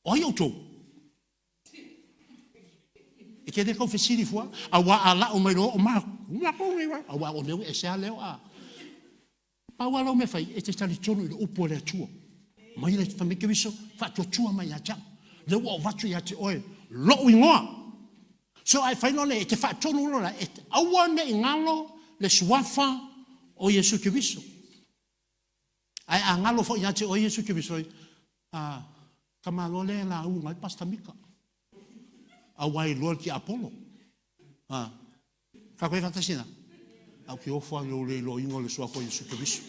o ai outou? E ke le kau fesili fua, a wa a lau mai lo o ma, a wa o leo e sea leo a. Pau lava lau mea fai, e te talitonu i le upu a le Atua. Mai le fai mai Keriso, faatuatua mai ia te au. Lea ua ou avatu ia te oe lou igoa. So a e fai loa le, e te faatonu loa la, e aua ne i galo le suafa o Iesu Keriso. Ae a galo foi ia te oe Iesu Keriso, a ka malo lea e lauga ai Pastor Mika. Aua e iloa le tiapolo. A. Tatou i ai faatasi i ina? Ae ou te ofo lava i lou le iloaina o le Suafa o Iesu Keriso.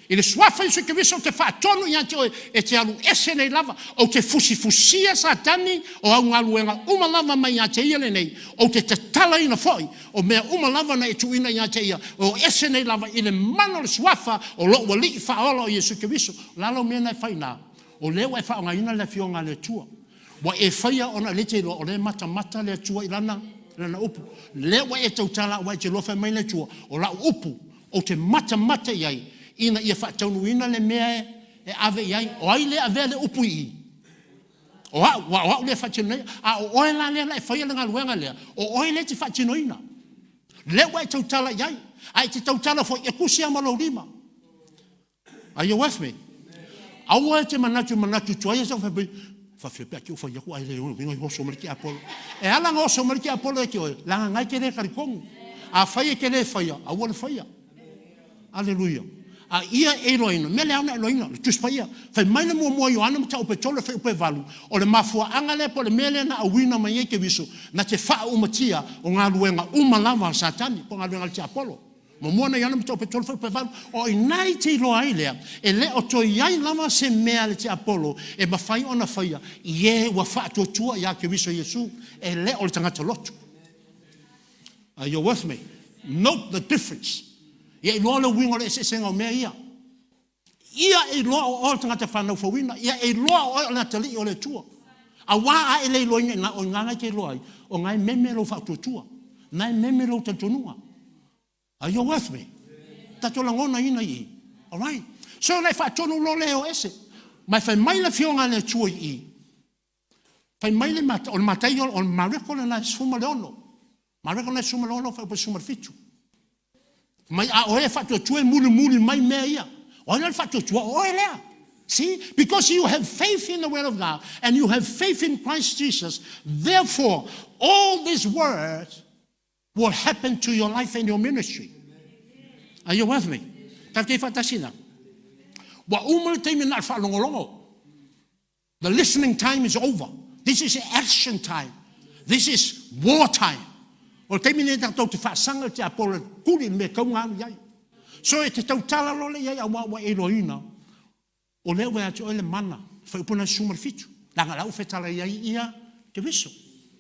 I le Suafa o Iesu Keriso ou te faatonu ia te oe e te alu ese nei lava. Ou te fusifusia Satani o au galuega uma lava mai ia te ia lenei. Ou te tatalaina foi o mea uma lava na e tuuina ia te ia, o ese nei lava i le mana o le Suafa o lou Alii Faaola o Iesu Keriso. O le a lau mea na e fai i ina? O lea ua e faaaogaina le Afioga a le Atua. Ua e faia ona lea e te iloa o lea e matamata le Atua i lana, lana upu. Lea ua e tautala aua e te iloa fai mai le Atua, o lau upu ou te matamata i ai ina ia faataunuuina le mea e ave i ai. O ai lea e avea le upu i i? O au, aua o au lea e faatinoina. A o oe la lea la e faia le galuega lea, o oe lea e te faatinoina. Lea ua e tautala i ai, a e te tautala foi, e tusi lava ma lou lima. Are you with me? Aua e te manatu manatu tuai e sau fai faafia pe a te fai atu ai le uiga i oso mai le tiapolo. E ala na oso mai le tiapolo e te oe, leaga ngai te le talitonu. A fai e te le faia, aua le faia. Aleluia. A ia e iloaina, mea le ao na iloaina, le Tusi Paia. Fai mai le muamua Ioane mataupu e 3 e fuaiupu e 8, o le mafuaaga lea po o le mea lea na auina mai ai Keriso, na te faaumatia o galuega uma lava a Satani, po o galuega a le tiapolo. Muamua na Ioane mataupu e 3 fuaiupu e 8, o i ina i te iloa ai lea, e le o toe i ai lava se mea a le tiapolo e mafai ona faia i e ua faatuatua ia Keriso Iesu, e le o le tagata lotu. Are you with me? Note the difference. Ia iloa le uiga o le eseesega o mea ia. Ia e iloa o oe o le tagata fanau fouina. Ia e iloa o oe o le atalii o le Atua. Auā a e le iloaina i ina, o i ina la e te iloa ai, o na e meme lou faatuatua. Na e meme lou talitonuga. Are you with me? Tatou lagonaina i i. Alright. So na e faatonu loa lea e o ese. Ma e fai mai le Afioga a le Atua i i, fai mai le, o le Mataio, o le Mareko lena e 16. Mareko lena e 16, fuaiupu e 17. Mai a oe e faatuatua e mulimuli mai mea ia. O ai la le faatuatua? O oe lea. See? Because you have faith in the word of God and you have faith in Christ Jesus, therefore all these words will happen to your life and your ministry. Are you with me? Tatou te faatasi na. Ua uma le taimi na o le faalogologo. The listening time is over. This is action time. This is war time. O le taimi lenei tatou te faasaga le tiapolo e tuli i le mea e tau ona alu i ai. So e te tautala loa lea i ai aua ua e iloaina o lea ua ia te oe le mana, fuaiupu lena 17, leaga o la ua fetalai ai ia Keriso.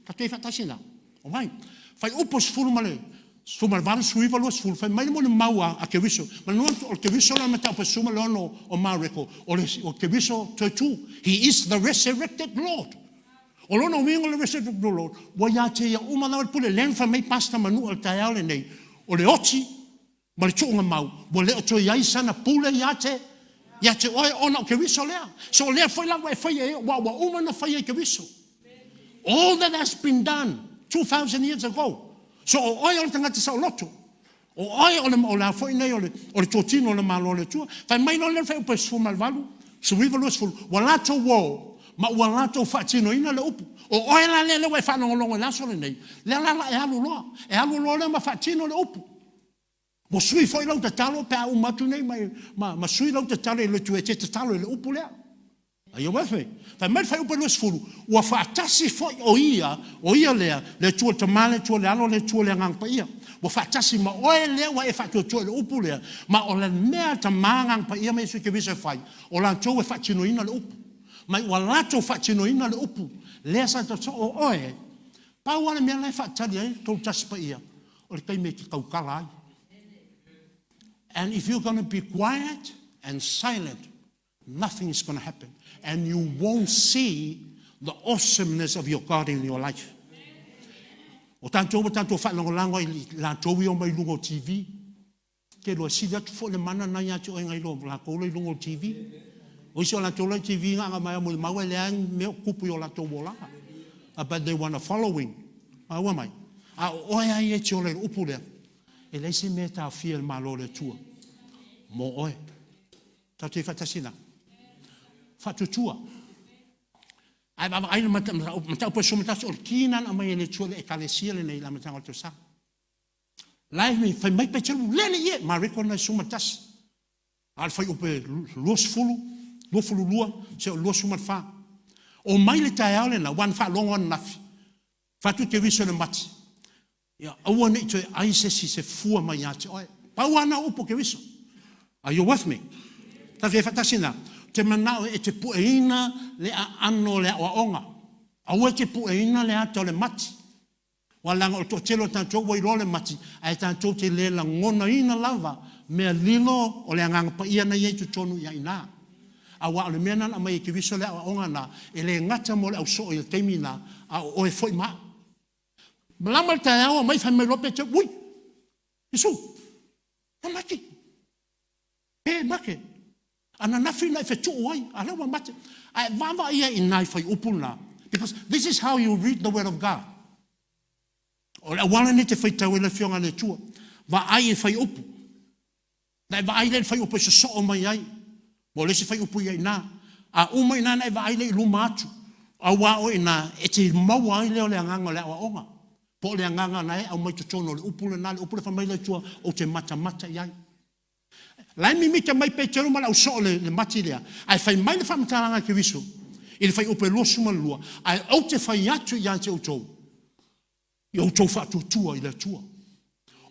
Tatou i ai faatasi i ina. Alright. Fuaiupu 18, 19, 20, fai mai le molimau a Keriso. Manu o le Keriso la mataupu 16 o Mareko, o le o Keriso toe tu. He is the resurrected Lord. O lona uiga o le resurrected Lord, ua ia te ia uma lava le pule. Lea na fai mai Pastor Manua i le taeao lenei, o le oti ma le tuuga mau, ua le o toe i ai sana pule ia te ia te oe ona o Keriso lea. So o lea foi la ua e faia i ai, ua uma ona faia i Keriso. All that has been done 2000 years ago. So o oe o le tagata saoloto. O oe o le, o le a foi nei o le, o le totino o le Malo o le Atua. Fai mai loa lea le fuaiupu e 18, 19, 20, ua latou o ma ua latou faatinoina le upu. O oe la lea lea ua e faalogologo i le aso lenei, lea la la e alu loa. E alu loa lea ma faatino le upu. Ua sui foi lau tatalo pe a uma atu nei ma, ma, ma sui lau tatalo i le Atua e te tatalo i le upu lea. Are you with me? Fai mai le fuaiupu e 20, ua faatasi foi o ia, o ia lea, le Atua le Tama, le Atua le Alo, le Atua le Agaga Paia. Ua faatasi ma oe lea ua e faatuatua i le upu lea, ma o le mea a le Tama, Agaga Paia ma Iesu Keriso e fai, o latou e faatinoina le upu. Ma ua latou faatinoina le upu lea sa tatou, o oe, pau lava le mea la e faatali ai le tou Tasi Paia, o le taimi e te tautala ai. And if you're going to be quiet and silent, nothing is going to happen. And you won't see the awesomeness of your God in your life. O tatou ua tatou faalagolago i latou ia mai luga o TV. Ke lua sili atu foi le mana na ia te oe ngai lo latou i luga o TV. O isi o latou la i TV nga nga mai mo le mau e leai mea o tupu i o latou olaga. But they want a following. Maua mai. A o oe ai e te ola i le upu lea. E leai se mea e taofia e le Malo o le Atua mo oe. Tatou te faatasi la. Faatuatua. Ae vaavaai le mataupu e 11 o le ki na aumai e le Atua le Ekalesia lenei i le amataga o le tausaga. La e fai mai Peteru, lele ie, Mareko na 11. A o le fuaiupu e 20, 22, seia oo i le 24. O mai le taeao lena, ua na faalogo ananafi. Fai atu Keriso i le mati. Ia aua ne i toe ai se isi se fua mai ia te oe. Pau lava na o upu o Keriso. Are you with me? Tatou i ai faatasi na. Ou te manao e te pueina le aano o le aoaoga. Aua e te pueina le ata o le mati. Aua leaga o le toatele o tatou ua iloa le mati, ae tatou te le lagonaina lava mea lilo o le Agaga Paia na i ai i totonu i ina. Aua o le mea lena na aumai e Keriso le aoaoga lena, e le gata mo le au soo i le taimi lena, a o oe foi ma au. Malama le taeao aumai fai mai loa Peteru, Ui! Iesu! Ua mate! Pe mate! Ananafi na e fetuu ai, a lea ua mate. Ae vaavaai ai i ina i fuaiupu na, because this is how you read the word of God. O le auala lenei e te faitau ai le Afioga a le Atua. Vaai i fuaiupu. Na e vaai lea i le fuaiupu e sosoo mai ai. Mo le isi fuaiupu ia i ina. A uma i ina na e vaai lea i luma atu. Aua o i ina e te maua ai lea o le agaga o le aoaoga. Po o le agaga na e aumai totonu o le upu lena, le upu lea fai mai le Atua, ou te matamata i ai. La e mimita mai Peteru ma le ausoo le, le mati lea, ae fai mai le faamatalaga a Keriso i le fuaiupu e 22, ae ou te fai atu ia te outou, i outou faatuatua i le Atua.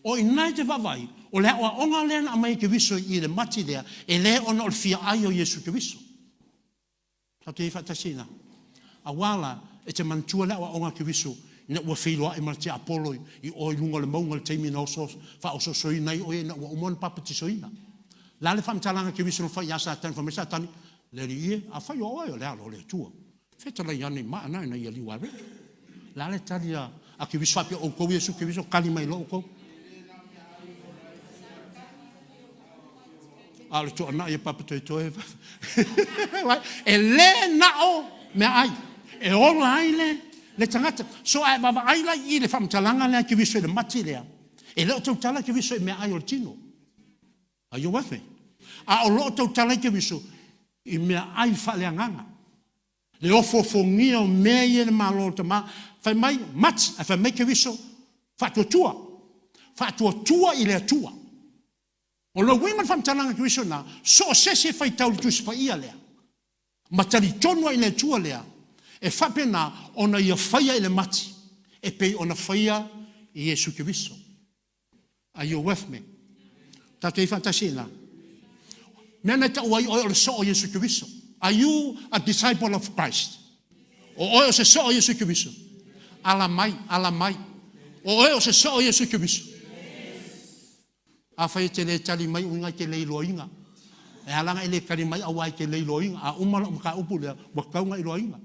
O i ina e te vaavaai, o le aoaoga lea na aumai e Keriso i le mati lea, e le ona o le fia ai o Iesu Keriso. Tatou te i ai faatasi i ina. Aua la, e te manatua le aoaoga a Keriso ina ua feiloai ma le tiapolo i o i luga o le mauga i le taimi na oso, faaosoosoina ai o ia ina ua uma ona papatisoina. O le a le faamatalaga a Keriso na fai ia Satani? Fai mai Satani, Le Alii e, afai o oe o le Alo o le Atua, fetalai ane i maa na ina ia liu areke. O le a le tali a Keriso faapea outou Iesu Keriso, kali mai loa outou. A o le toanai e papa toetoe. E le na o meaai e ola ai le, le tagata. So a e vaavaai la i le faamatalaga lea a Keriso i le mati lea, e le o tautala Keriso i meaai o le tino. Are you with me? A o lo o tautala ai Keriso i meaai faaleagaga. Le ofoofogia o mea ia i le Malo o le Tama, fai mai, mati, ae fai mai Keriso, faatuatua. Faatuatua i le Atua. O le uiga o le faamatalaga a Keriso lena, so o se isi e faitau i le Tusi Paia lea, ma talitonu ai i le Atua lea, e faapena ona ia faia i le mati, e pei ona faia i Iesu Keriso. Are you with me? Tatou i faatasi i ina. Mea na tau ai oe o le soo o Iesu Keriso. Are you a disciple of Christ? O oe o se soo o Iesu Keriso. Ala mai, ala mai. O oe o se soo o Iesu Keriso. Afai e te le tali mai uiga i te le iloaina. E ala ona e le tali mai aua e te le iloaina. A uma lau mataupu lea, ua tatau ona iloaina.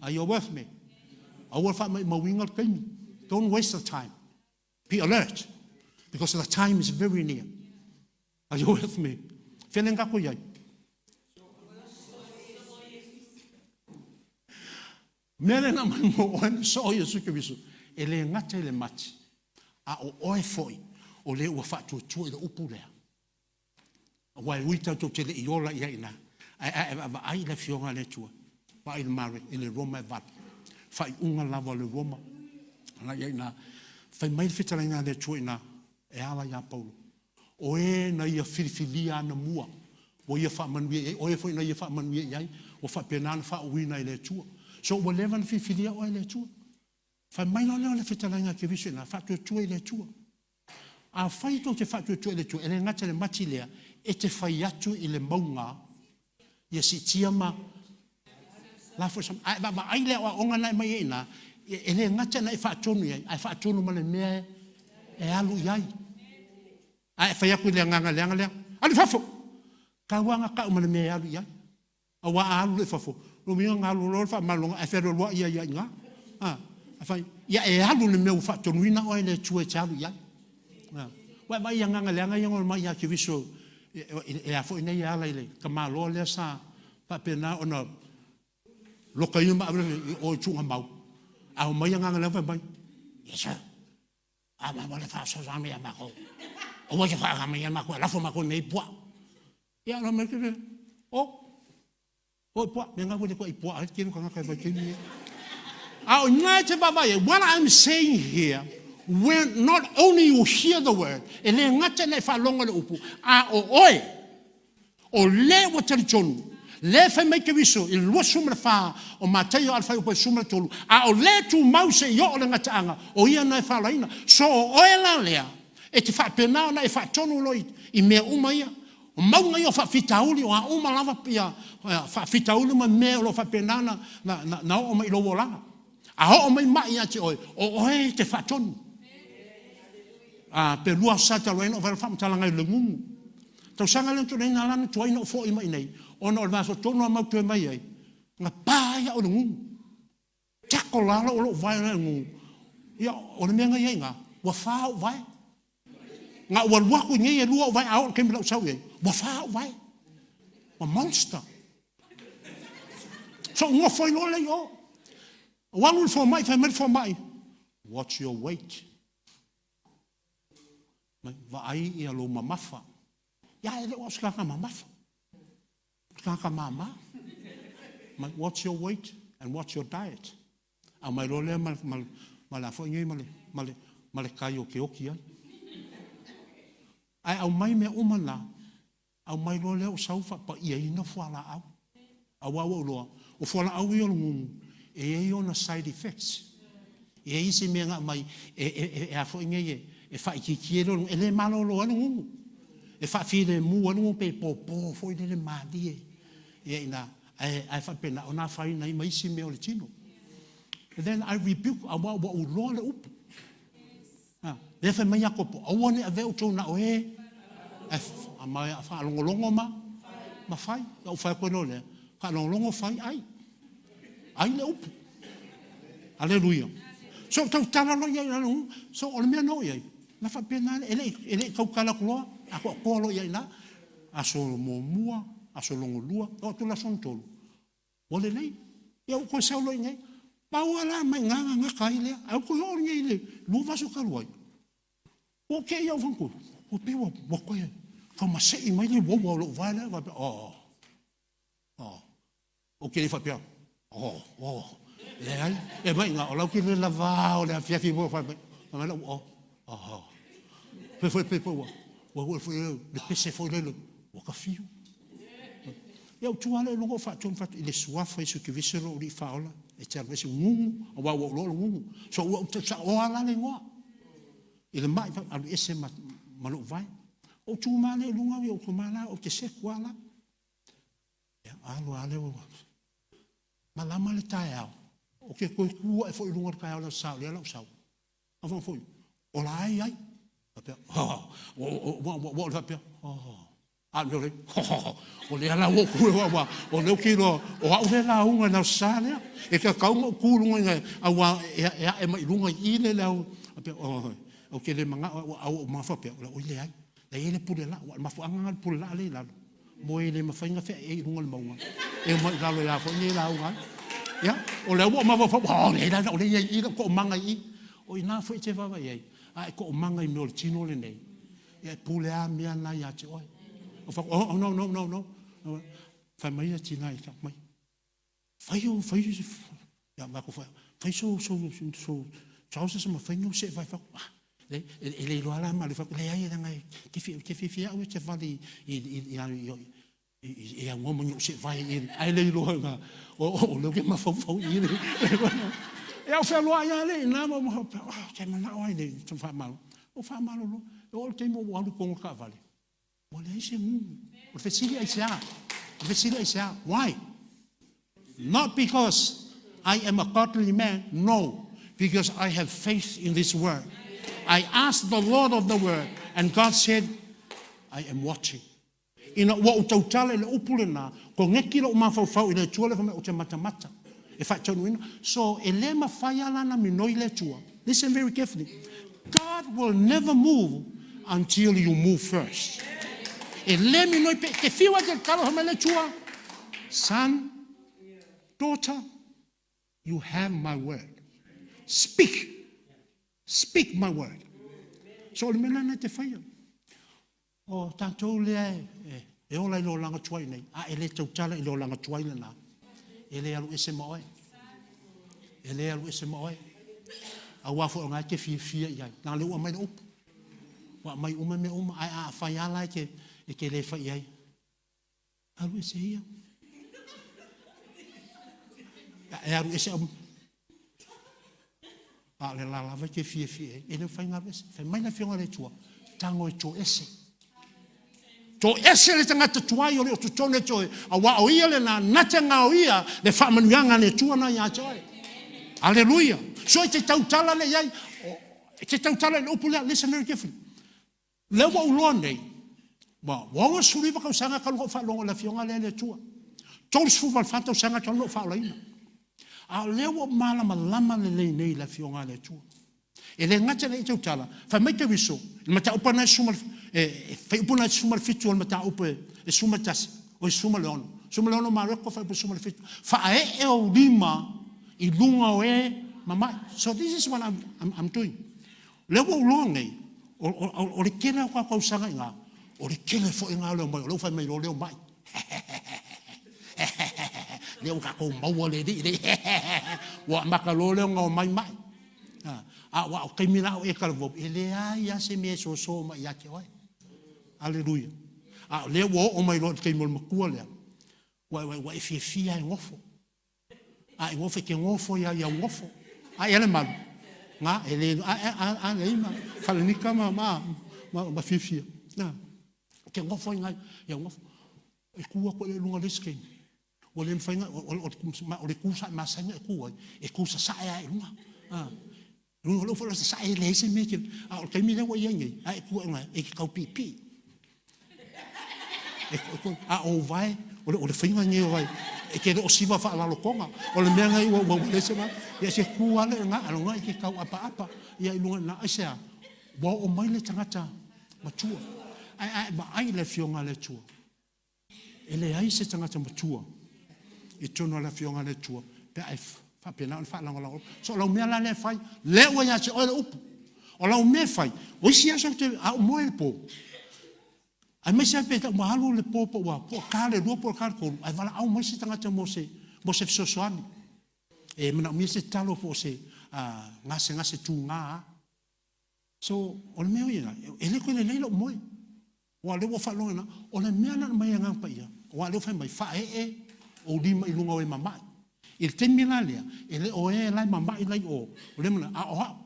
Are you with me? Aua le faamaumauina le taimi. Don't waste the time. Be alert because the time is very near. Are you with me? Fea le ngako iai. Mea le na mai mo oe na soo Iesu Keriso, e le gata i le mati, a o oe foi o le ua faatuatua i le upu lea. Aua e ui tatou te le i ola i ai ina, ae a e vaavaai i le Afioga a le Atua, vaai i le mare, i le Roma e valu, faaiuga lava o le Roma, ana i ai ina, fai mai le fetalaiga a le Atua ina, e ala iā Paulo, o e na ia filifilia anamua, ua ia faamanuia i ai, o e foi na ia faamanuia i ai, ua faapena ona faauuina e le Atua. So ua leva ona filifilia oe e le Atua. Fai mai loa lea o le fetalaiga a Keriso ina, faatuatua i le Atua. Afai tou te faatuatua i le Atua, e le gata i le mati lea, e te fai atu i le mauga, ia siitia ma lafo i le sami. A e vaavaai i le aoaoga na e aumai ai i ina, e le gata ina e faatonu i ai, ae faatonu ma le mea e alu i ai. A e fai atu i le agaga leaga lea, alu i fafo! Tau lava na tau ma le mea e alu i ai. Aua a alu loa i fafo, lona uiga na alu loa le faamaloga ae fealualuai ia ia i ina. A, a fai, ia e alu i le mea ua faatonuina oe e le Atua e te alu i ai. A, ua e vaai i agaga leaga ia na omai ia Keriso e a foi nei e ala i le tamaloa lea sa faapena ona lokaina ma ave i o i Tuugamau. A omai agaga leaga fai mai, Yes sir. A ma wale faasoasoa mai ia makou. Aua e te faaga mai ia makou e lafo makou i mea i puaa. Ia la mai ke o o puaa me nga wele ko i puaa ai tino kangaka e vaitaimi e. A o ina e te vaavaai ai, what I'm saying here, when not only you hear the word, e le gata ina e faalogo i le upu, a o oe, o le ua talitonu, Lea e fai mai Keriso i le 24 o Mataio a le fuaiupu e 13, a o le tumau seia oo i le gataaga, o ia lena e faaolaina. So o oe la lea, e te faapena ona e faatonu loa i mea uma ia. O mauga ia o faafitauli, o a uma lava ia faafitauli ma mea o lo o faapena na oo mai i lou olaga. A oo mai mai ia te oe, o oe e te faatonu. Pe 2 aso Sa talu ai na ou fai atu ai le faamatalaga i le gugu. Tausaga lea na tuanai na ala ona tuai ona ou foi mai i inei, ona o le vaiaso tonu lava matou toe mai ai, na pa ai au e le gugu. Tiako la lou vae la i le gugu. Ia, o le mea na i ai i ina, ua fa ou vae. Na ou alu atu i inei e 2 ou vae, a oo i le taimi na ou sau i ai, ua fa ou vae. Ua monster. So ou nofo ai loa lea i o. Ou alu i le fomai, fai mai le fomai, watch your weight. Mai, vaai ia lou mamafa. Ia, e le o au o se tagata mamafa. O se tagata mama. Mai, watch your weight and watch your diet. Aumai loa lea ma le a foi nei ma le kai o te oti ai. Ae aumai mea uma na, aumai loa lea o sau faapaiaina fualaau. Aua ua ou iloa, o fualaau ia o le gugu, e i ai ona side effects. E i ai isi mea na aumai e a foi nei e faaitiitia ai le e le malolo ai le gugu. E faafilemu ai le gugu pe popo foi lele malie. Ia ina, ae faapena, ona afaina ai ma isi mea o le tino. And then I rebuke, aua ua ou iloa le upu. Lea fai mai Iakopo, aua ne i avea outou na o e, ae faalogologo ma fai. Ou fai atu ai loa lea, faalogologo fai, ai. Ai le upu. Aleluia. So, tautala loa ia i lalo. So, o le mea na oo i ai, na faapena, e le i tautala atu loa, atoatoa loa i ai i ina. Aso muamua, aso lona lua, oo atu i le aso lona tolu, ua lelei. Ia ua toe sau loa i inei. Pau lava la mai i ina na gata ai lea. Ae ua toe oo nei i le 2 vaiaso talu ai, ua ou te i au fanatua, ua pei ua toe taumasei mai le uaua o lou vae lea. Faapea, oh, oh. Ou te le faapea, oh, oh. Leai, e mai ina, o lau te le lava o le afiafi mo fai mai. Fai mai lau, oh, oh. Pe foi, pe foi, ua, ua foi, le pese foi lele, ua ka fiu. Ia ou tu lava lea i luga o faatonu fatu i le suafa Iesu Keriso lou Alii Faaola e te alu ese gugu aua ua ou iloa o le gugu. So ua ou tausaoa la le igoa i le mai alu ese ma lou vae. Ou tu ma lea i luga ia ou toma la ou te seku lava la. Ia alu lava lea ua malama le taeao. Ou te toe tu ae foi i luga o le taeao le sa o lea lau sau. Aua foi, o la ai ai. Faapea, ua ua le faapea, a le mea o lea la ua ku ua o lea ou te iloa, o au lea lauga i le Aso Sa lea. E tatau ona ou tu i luga i ina, aua e ae mai i luga i i le le au, faapea, ou te le manao, a ua ou mafaufau faapea, o le leai, la e i ai le pule laa, aua o le mafuaaga lena o le pule laa lea i lalo. Mo e le mafai ona feaei i luga o le mauga, e omai i lalo e a foi nei lauga ai. Ia, o lea ua ou mafaufau, o lea la o lea e i ai i i lau toomaga i i. O i ina foi e te vaavaai i ai, a e toomaga i mea o le tino lenei, ia e pule lava mea na ia te oe. O fai, oh, no, no, no, no. Fai mai ia tina i mai. Fai o, fai o, ia, ma ko fai, fai so, so, so, trousers ma fai no se vai fa. Ah, le, e le iloa la ma le fa, leai, e langa e, te fi, te fi fi au e te vali i, i, i, i, i, i au ngoma ni o se vai i, ai le iloa nga, o leo ke mafaufau i le. E au whealoa ia le, nā ma ma, oh, te manao ai le, te whaamalo. O whaamalo lo, e o le taimi o alu kongo ka vale. Ua leai se gugu. O le fesili aisea? O le fesili aisea? Why? Not because I am a godly man. No. Because I have faith in this word. I asked the Lord of the word, and God said, I am watching. Ina ua ou tautala i le upu lena, koneki lou mafaufau i le Atua le fai mai ou te matamata e faataunuuina. So, e le mafai lava la ona minoi le Atua. Listen very carefully. God will never move until you move first. E le minoi pe, te fiu ai te tatalo fai mai le Atua, Son, daughter, you have my word. Speak. Speak my word. So, o le mea lena e te faia. O tatou lea e ola i le olaga tuai nei, a e le tautala i le olaga tuai lena, e le alu ese ma oe. E le alu ese ma oe. Aua foi o lena e te fiafia i ai. Leaga o lea ua aumai le upu. Ua aumai uma mea uma, ae a fai lava la e te le fai i ai. Alu ese ia. E alu ese au. A o le la lava e te fiafia ai. E le mafai ona alu ese. Fai mai le Afioga a le Atua, tago e toese. Toese le tagata tuai o le o totonu e toe, auā o ia lena na te gaoia le faamanuiaga a le Atua na ia te oe. Aleluia. So e te tautala lea i ai. E te tautala i le upu lea, listen very carefully. Lea ua ou iloa nei, ua 69 tausaga talu ona ou faalogo i le Afioga lea a le Atua. 34 tausaga talu ona ou faaolaina. A o lea ua ou malamalama lelei nei i le Afioga a le Atua. E le gata i lea tautala, fai mai Keriso, i le mataupu lena e fuaiupu lena e 17 o le mataupu e 11, o le 16, 16 o Mareko fuaiupu 17, faaee ou lima i luga o e mamai. So this is what I'm doing. O lea ua ou iloa nei, o le tele o tausaga i ina, o le tele foi ngā o leo mai, o lea ua fai mai loa leo mai. Lea ua tatou maua le alii le ua amata loa lea ona omai mai. A ua o taimi la o e talavou, e leai lava se mea e soso mai ia te oe. Aleluia. A o lea ua oo mai loa i le taimi o le matua lea, ua e fiafia e nofo. A e nofo, e te nofo ia i au nofo. A ia le malu, na, e le, a le ima, falenika ma fiafia. Na, e te nofo i au nofo. E tu atu e luga le isi taimi. Ua le mafai o le tu sa masani e tu ai, e tu sasae ai i luga. Luga o lou foi sasae e leai se mea ke, a o le taimi lea ua i ai nei, a e tu ai e te tau piipii. A o vai, o le faiga nei o vai, e te le o siva faalalotoga. O le mea nei ua le se ma, ia se tu ale nga alonga e te tau apaapa, ia i luga na aisea, ua oo mai le tagata matua. Ai ma ai le Afioga a le Atua. E leai se tagata matua i totonu o le Afioga a le Atua pe a e faapena ona faalagolago. So o lau mea la lea e fai, lea ua ia te oe le upu. O lau mea e fai, o isi aso te a ou moe i le po, aemaise lava pe ua alu le po po ua po o ta le 2 po o ta le 3, ae valaau mai se tagata mo se fesoasoani. E manaomia se tatalo po o se gasegase tuga. So, o le mea ia, e le koe lelei lou moe. Ua lea ua faalogo ina, o le mea na mai Agaga Paia, ua lea fai mai, faaee ou lima i luga o e mamai. I le taimi la lea, e le o e lai mamai lai o, o le mana, a o au.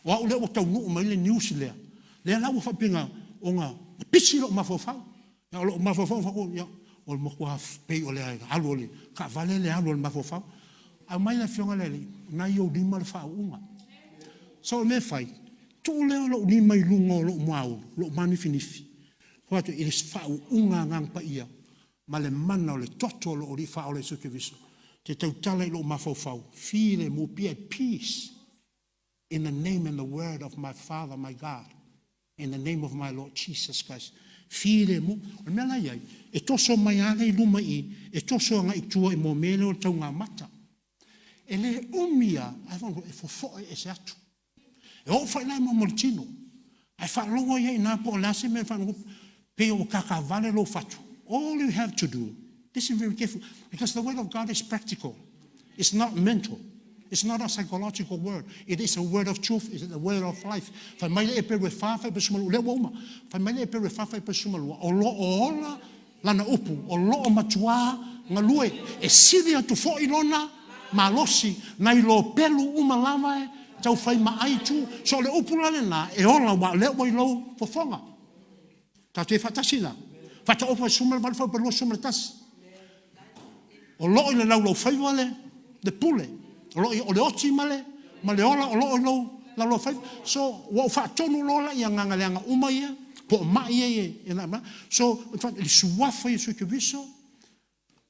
O au lea ua taunuu mai le news lea. Lea la ua faapena, ona pisi lou mafaufau. Ia o lou mafaufau faapea, ia, o le matua pei o le alu o le taavale le alu o le mafaufau. Aumai le Afioga le Alii, nai ou lima le faauuga. So o le mea fai, tuu lea o lou lima i luga o lou muaulu, lou manifinifi. Fai atu i le faauuga Agaga Paia ma le mana o le toto o lou Alii faaola Iesu Keriso. Te tautala i lou mafaufau, feel and be at peace in the name and the word of my Father, my God, in the name of my Lord Jesus Christ. Feel mu, o le mea la iai, e toso mai ale i luma i, e toso anga i tua i mo mea lea o le tauga mata. E le umia, ai whango, e fofoe e se atu. E o whai lai mo le tino. Ai whaalogo ia i nā po o le ase mea whango, pe o kakavale lo fatu. All you have to do, listen very carefully, because the word of God is practical. It's not mental. It's not a psychological word. It is a word of truth. It's a word of life. Fai mai le e peru e whawhai pe sumalua. Lea ua uma. Fai mai le e peru e whawhai pe sumalua. O lo o ola lana upu. O lo o matua ngalue. E sili atu fo ilona malosi. Nai lo pelu uma lava e tau whai ma ai tu. So le upu la lena e ola wa lea ua i lou fofoga. Tātou e whaatasi la. Whata opa sumal walu whau parua sumal tasi. O loo i le lau lau whaiwa le pule. O loo i o le oti ma le ola o loo i lau lau whaiwa. So, ua o whaatonu lola ia nganga leanga uma ia, po o mai ia ia na. So, le suafa ia sui Keriso,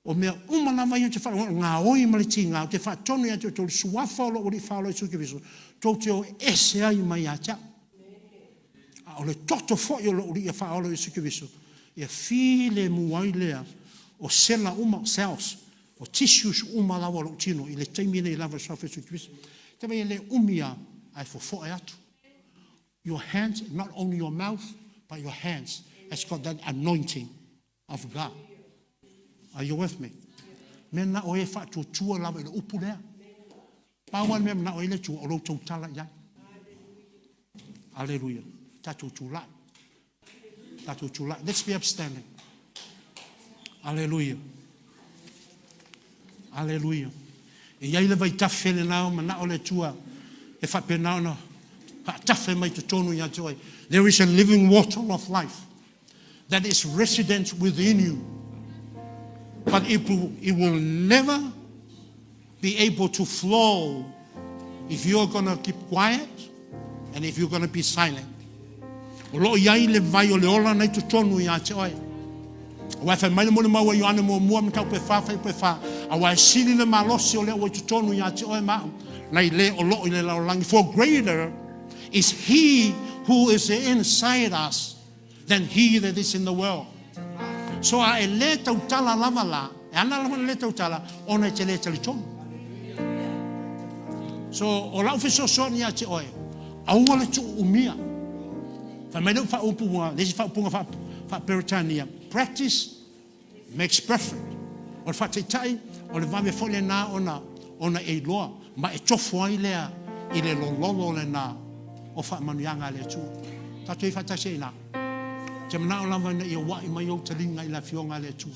o mea uma lava ia te wha, ngā oi ma le tinga, te whaatonu ia te o le suafa o loo uri whaolo i sui Keriso, tō te o ese ai mai a te. A o le toto foi o loo uri ia whaolo i sui Keriso, ia file muai lea, o sela uma, cells, o tissues uma lava o lou tino, i le taimi nei lava suafa sui Keriso. Te vai le umia ai fofoe atu. Your hands, not only your mouth, but your hands has got that anointing of God. Are you with me? Mea na o e whaatuatua lava i le upu lea. Pāua mea na o e le tua o lou tautala i ai. Hallelujah. Tātou tūlai. Tātou tūlai. Let's be upstanding. Hallelujah. Hallelujah. E iai le vaitafe lenā o manao le Atua e faapena ona faatafe mai totonu ia te oe. There is a living water of life that is resident within you. But it will never be able to flow if you're going to keep quiet and if you're going to be silent. O loo iai le vai o le ola nai totonu ia te oe. Aua e fai mai le molimau a Ioane muamua mataupu e 4 fuaiupu e 4. Aua e sili le malosi o lea ua i totonu ia te oe ma au. Nai le o loo i le lalolagi. For greater is he who is inside us than he that is in the world. So a e le tautala lava la, e ana lava le tautala, ona e te le talitonu. So o lau fesoasoani ia te oe, aua le tuuumia. Fai mai leu faaupuga, le isi faaupuga faa-Peretania, "Practice makes perfect." O le faataitai, o le vave foi lenā ona e iloa, ma e tofo ai lea i le lololo lenā o faamanuiaga a le Atua. Tatou i faatasi ai la. Te manao lava ina ia wa'i mai ou taliga i le afioga a le Atua.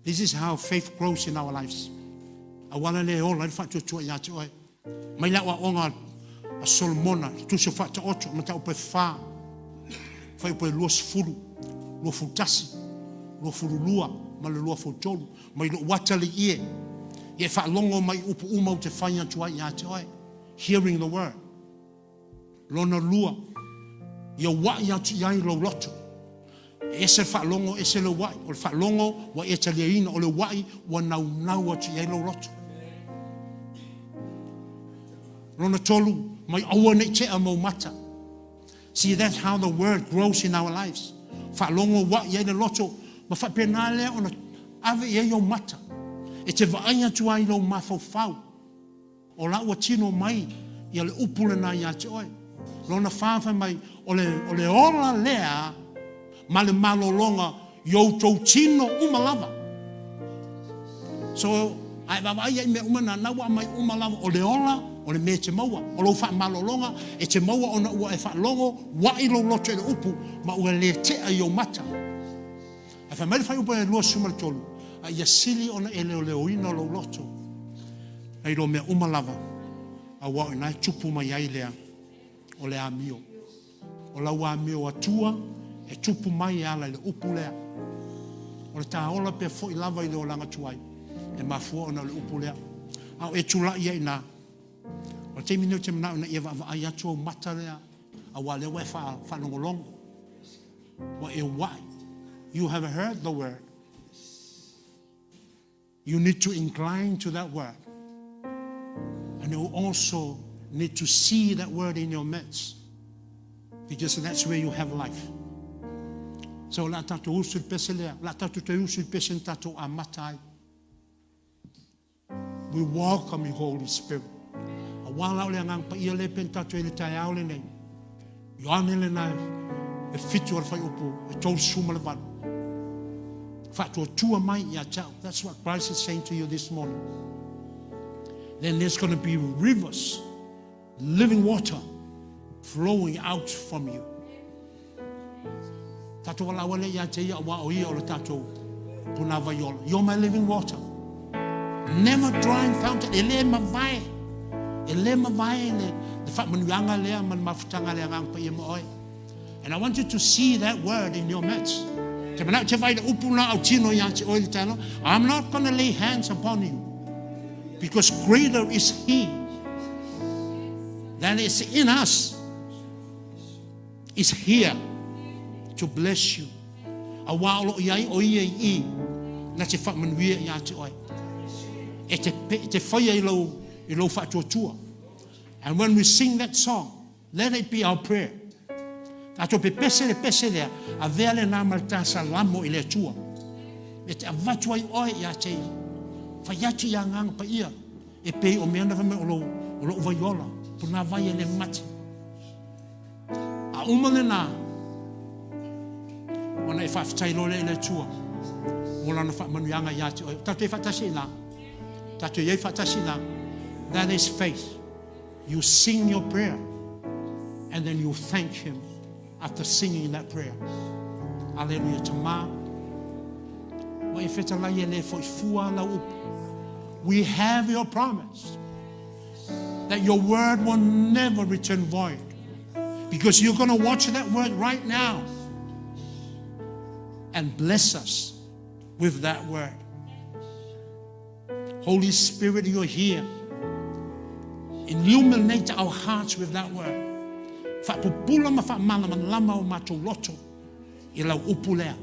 This is how faith grows in our lives. Auala le ola i le faatuatua ia te oe. Mai le aoaoga a Solomona, Tusi o Faataoto, mataupu e 4, fuaiupu e 20, 21, 22, ma le 23. Mai lou ata le ie, ia e faalogo mai upu uma ou te fai atu ai ia te oe. Hearing the word. Lona lua, ia wa'i atu i ai lou loto. E ese le faalogo, ese le wa'i. O le faalogo, ua e taliaina. O le wa'i, ua naunau atu i ai lou loto. Lona tolu, mai aua nei tea mau mata. See, that's how the word grows in our lives. Faalogo wa'i ai le loto, ma faapena lea ona ave i ai ou mata. E te vaai atu ai lou mafaufau. O la ua tino mai ia le upu lena ia te oe. Lona fa fai mai, o le ola lea ma le malologa i outou tino uma lava. So, ai vaavaai ai mea uma na na ua mai uma lava o le ola, o le mea te maua. O lou faamalologa e te maua ona ua e faalogo, wa'i lou loto i le upu, ma ua le tea i ou mata. Ae fai mai le fuaiupu e 23, a ia sili ona e leoleoina lou loto. Nai lo mea uma lava, aua o ina e tupu mai ai lea, o le amio. O lau amio atua, e tupu mai e ala i le upu lea. O le tāola pe foi lava i le olaga tuai, e mafua ona o le upu lea. A o e tulai ai nā, o le taimi nei o te manao ina ia vaavaai atu au mata lea, aua lea ua e faalogologo. Ua e wa'i. You have heard the word. You need to incline to that word. And you also need to see that word in your midst. Because that's where you have life. So la tātou usu i pese lea, la tātou te usu i pese ni tātou amata ai. We welcome you, Holy Spirit. A wala o le agaga paia le pen tātou e le taeao lenei. Ioane le nai e 7 o le fuaiupu e 38. Faatuatua mai ia te au. That's what Christ is saying to you this morning. Then there's going to be rivers, living water flowing out from you. Tātou wala wale ia te ia wa o ia o le tātou puna vaiola. You're my living water. Never drying fountain. E le mavae. E le mavae le faamanuiaga lea ma le mafutaga le agaga paia ma oe. And I want you to see that word in your midst. Te manao te vai le upu na au tino ia te oe le talo. I'm not going to lay hands upon you. Because greater is he that is in us, is here to bless you. A wā o lo iai o ia i na te faamanuia ia te oe. E te whaia i lou faatuatua. And when we sing that song, let it be our prayer. Tatou pepese le pese lea, a vea le nā ma le tasa lamo i le Atua. E te avatu ai oe ia te ia. Fai atu ia nganga pa ia. E pei o mea na whai o lou vaiola. Po nā vai e le mati. A uma le nā, ona e faafetai loa lea i le Atua. Mo lana faamanuiaga ia te oe. Tatou i faatasi i nā. Tatou iai faatasi i nā. That is faith. You sing your prayer and then you thank him after singing that prayer. Hallelujah. Tamā. Wa e fetalai e le foi fua lau upu. We have your promise that your word will never return void. Because you're going to watch that word right now and bless us with that word. Holy Spirit, you're here. Illuminate our hearts with that word. Faapupula ma faamalamalama o matou loto i lau upu lea.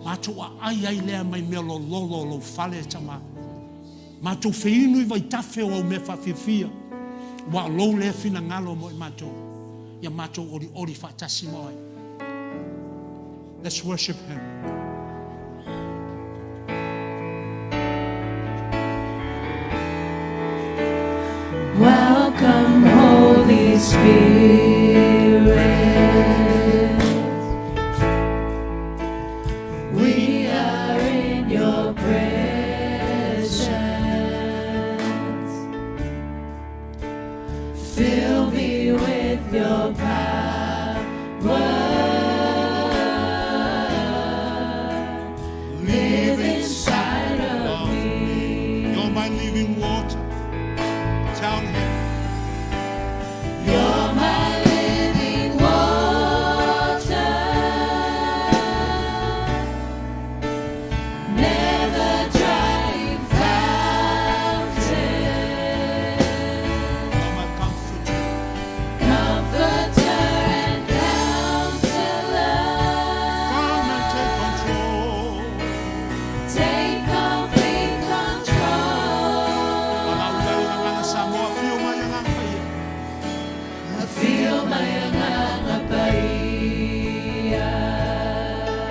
Matou aai ai lea mai mea lololo o lou fale e Tama. Matou feinu i vaitafe o au mea faafiafia, aua o lou lea finagalo mo i matou. Ia matou olioli faatasi ma oe. Let's worship him. Welcome, Holy Spirit. We are in your presence. Fill me with your power. Live inside of me. You're my living water. Tell him. You're my living water. Never drying fountain. You're my comforter. Comforter and counselor. Come and take control. Take complete control. Afio mai Agaga Paia.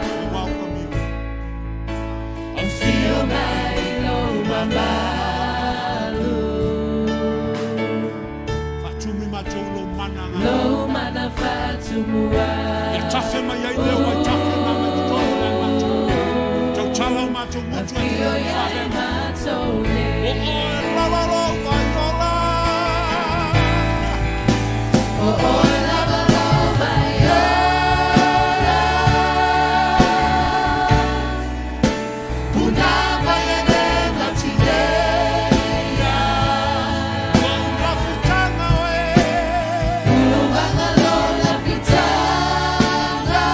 We welcome you. Afio mai lou mamalu. Faatumu i matou lou mana nga. Lou mana faatumua. Ia tafe mai ai lea ua tafe mai mai totonu ia matou. Tautala o matou gutu e Afio te ia i vavega. matou O nei. oe lava lou vai ola. O oe lava lou vai ola. Puna mai e le matileia. Ua lafutaga oe. Uluvaga lou lafitaga.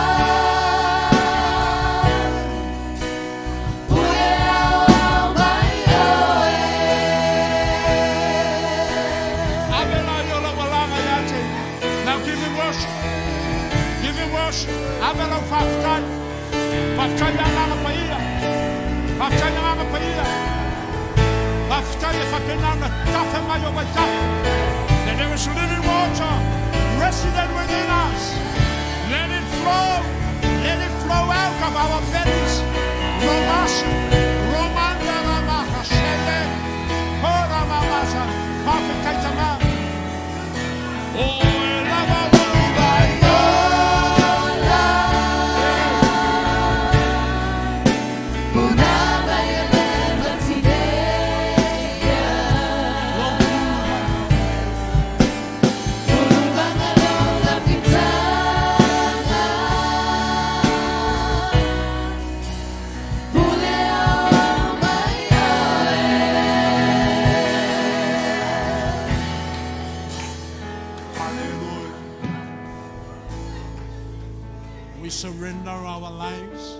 Pule ao ao mai oe. Ave la i ola walaga ia te. Now give him worship. Give him worship. Ave lau faafetai. Faafetai ia Agaga Paia. Faafetai ia Agaga Paia. Faafetai e faapena ona tafe mai o vaitafe. That there is living water resident within us. Let it flow. Let it flow out of our bellies. Romasa. Romanda Ramaha Shele. Hora Mamasa. Faafetai tama. O e lava lou vai ola. Puna mai e le matileia. Uluvaga lou lafitaga. Pule ao ao mai oe. Hallelujah. We surrender our lives.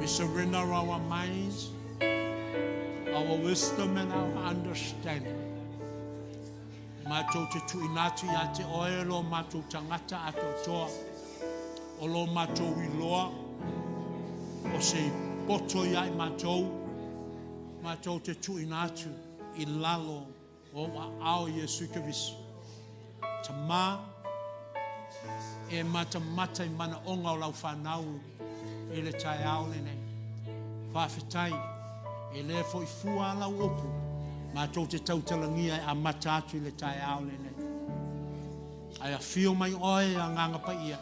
We surrender our minds, our wisdom and our understanding. Matou te tuuina atu ia te oe lo matou tagata atoatoa. O lo matou iloa o se poto ia i matou. Matou te tuuina atu i lalo o aao o Iesu Keriso. Tama e matamata i manaoga o lau fanau i le taeao lenei. Faafetai e lē fo'i fua lau upu matou te tautalagia e amata atu i le taeao lenei. Ae afio mai oe Agaga Paia.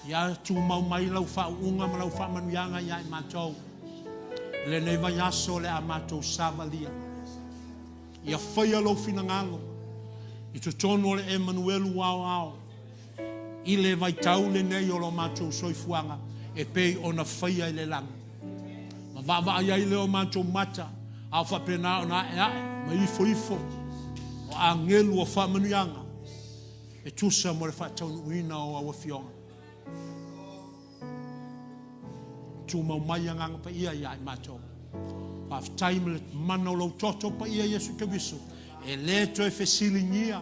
Ia tumau mai lau faauuga ma lau faamanuiaga ia i matou. Lenei vaiaso le a matou savalia. Ia faia lou finagalo i totonu o le Emanuelu aoao. I le vaitau lenei o lo matou soifuaga e pei ona faia i le lagi. Ma vaavaai ai lea o matou mata A o faapena ona aeae ma ifoifo o agelu o faamanuiaga e tusa mo le faataunuuina o au afioga. Tumau mai Agaga Paia ia i matou. Faafetai ma le mana o lou toto paia Iesu Keriso. E lē toe fesiligia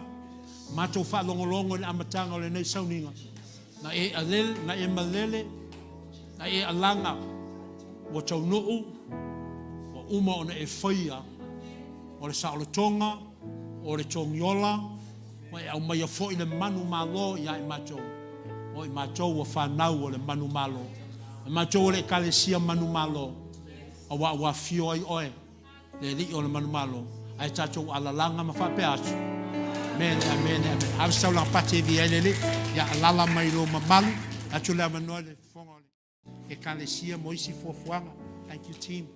matou faalogologo i le amataga o lenei sauniga. Na e alele, na e malele, na e alaga, ua taunuu, ua uma ona e faia o le saolotoga, o le togiola, ua e aumaia foi le manumalo ia i matou, o i matou ua fanau o le manumalo. O matou o le ekalesia manumalo, auā ua afio ai oe, le Alii o le manumalo, ae tatou alalaga ma faapea atu, Amene, amene, amene. Ave se taulaga pati e viia ai le Alii, ia alala mai lou mamalu, atu le avanoa i le fofoga o le ekalesia mo isi fuafuaga. Thank you, team.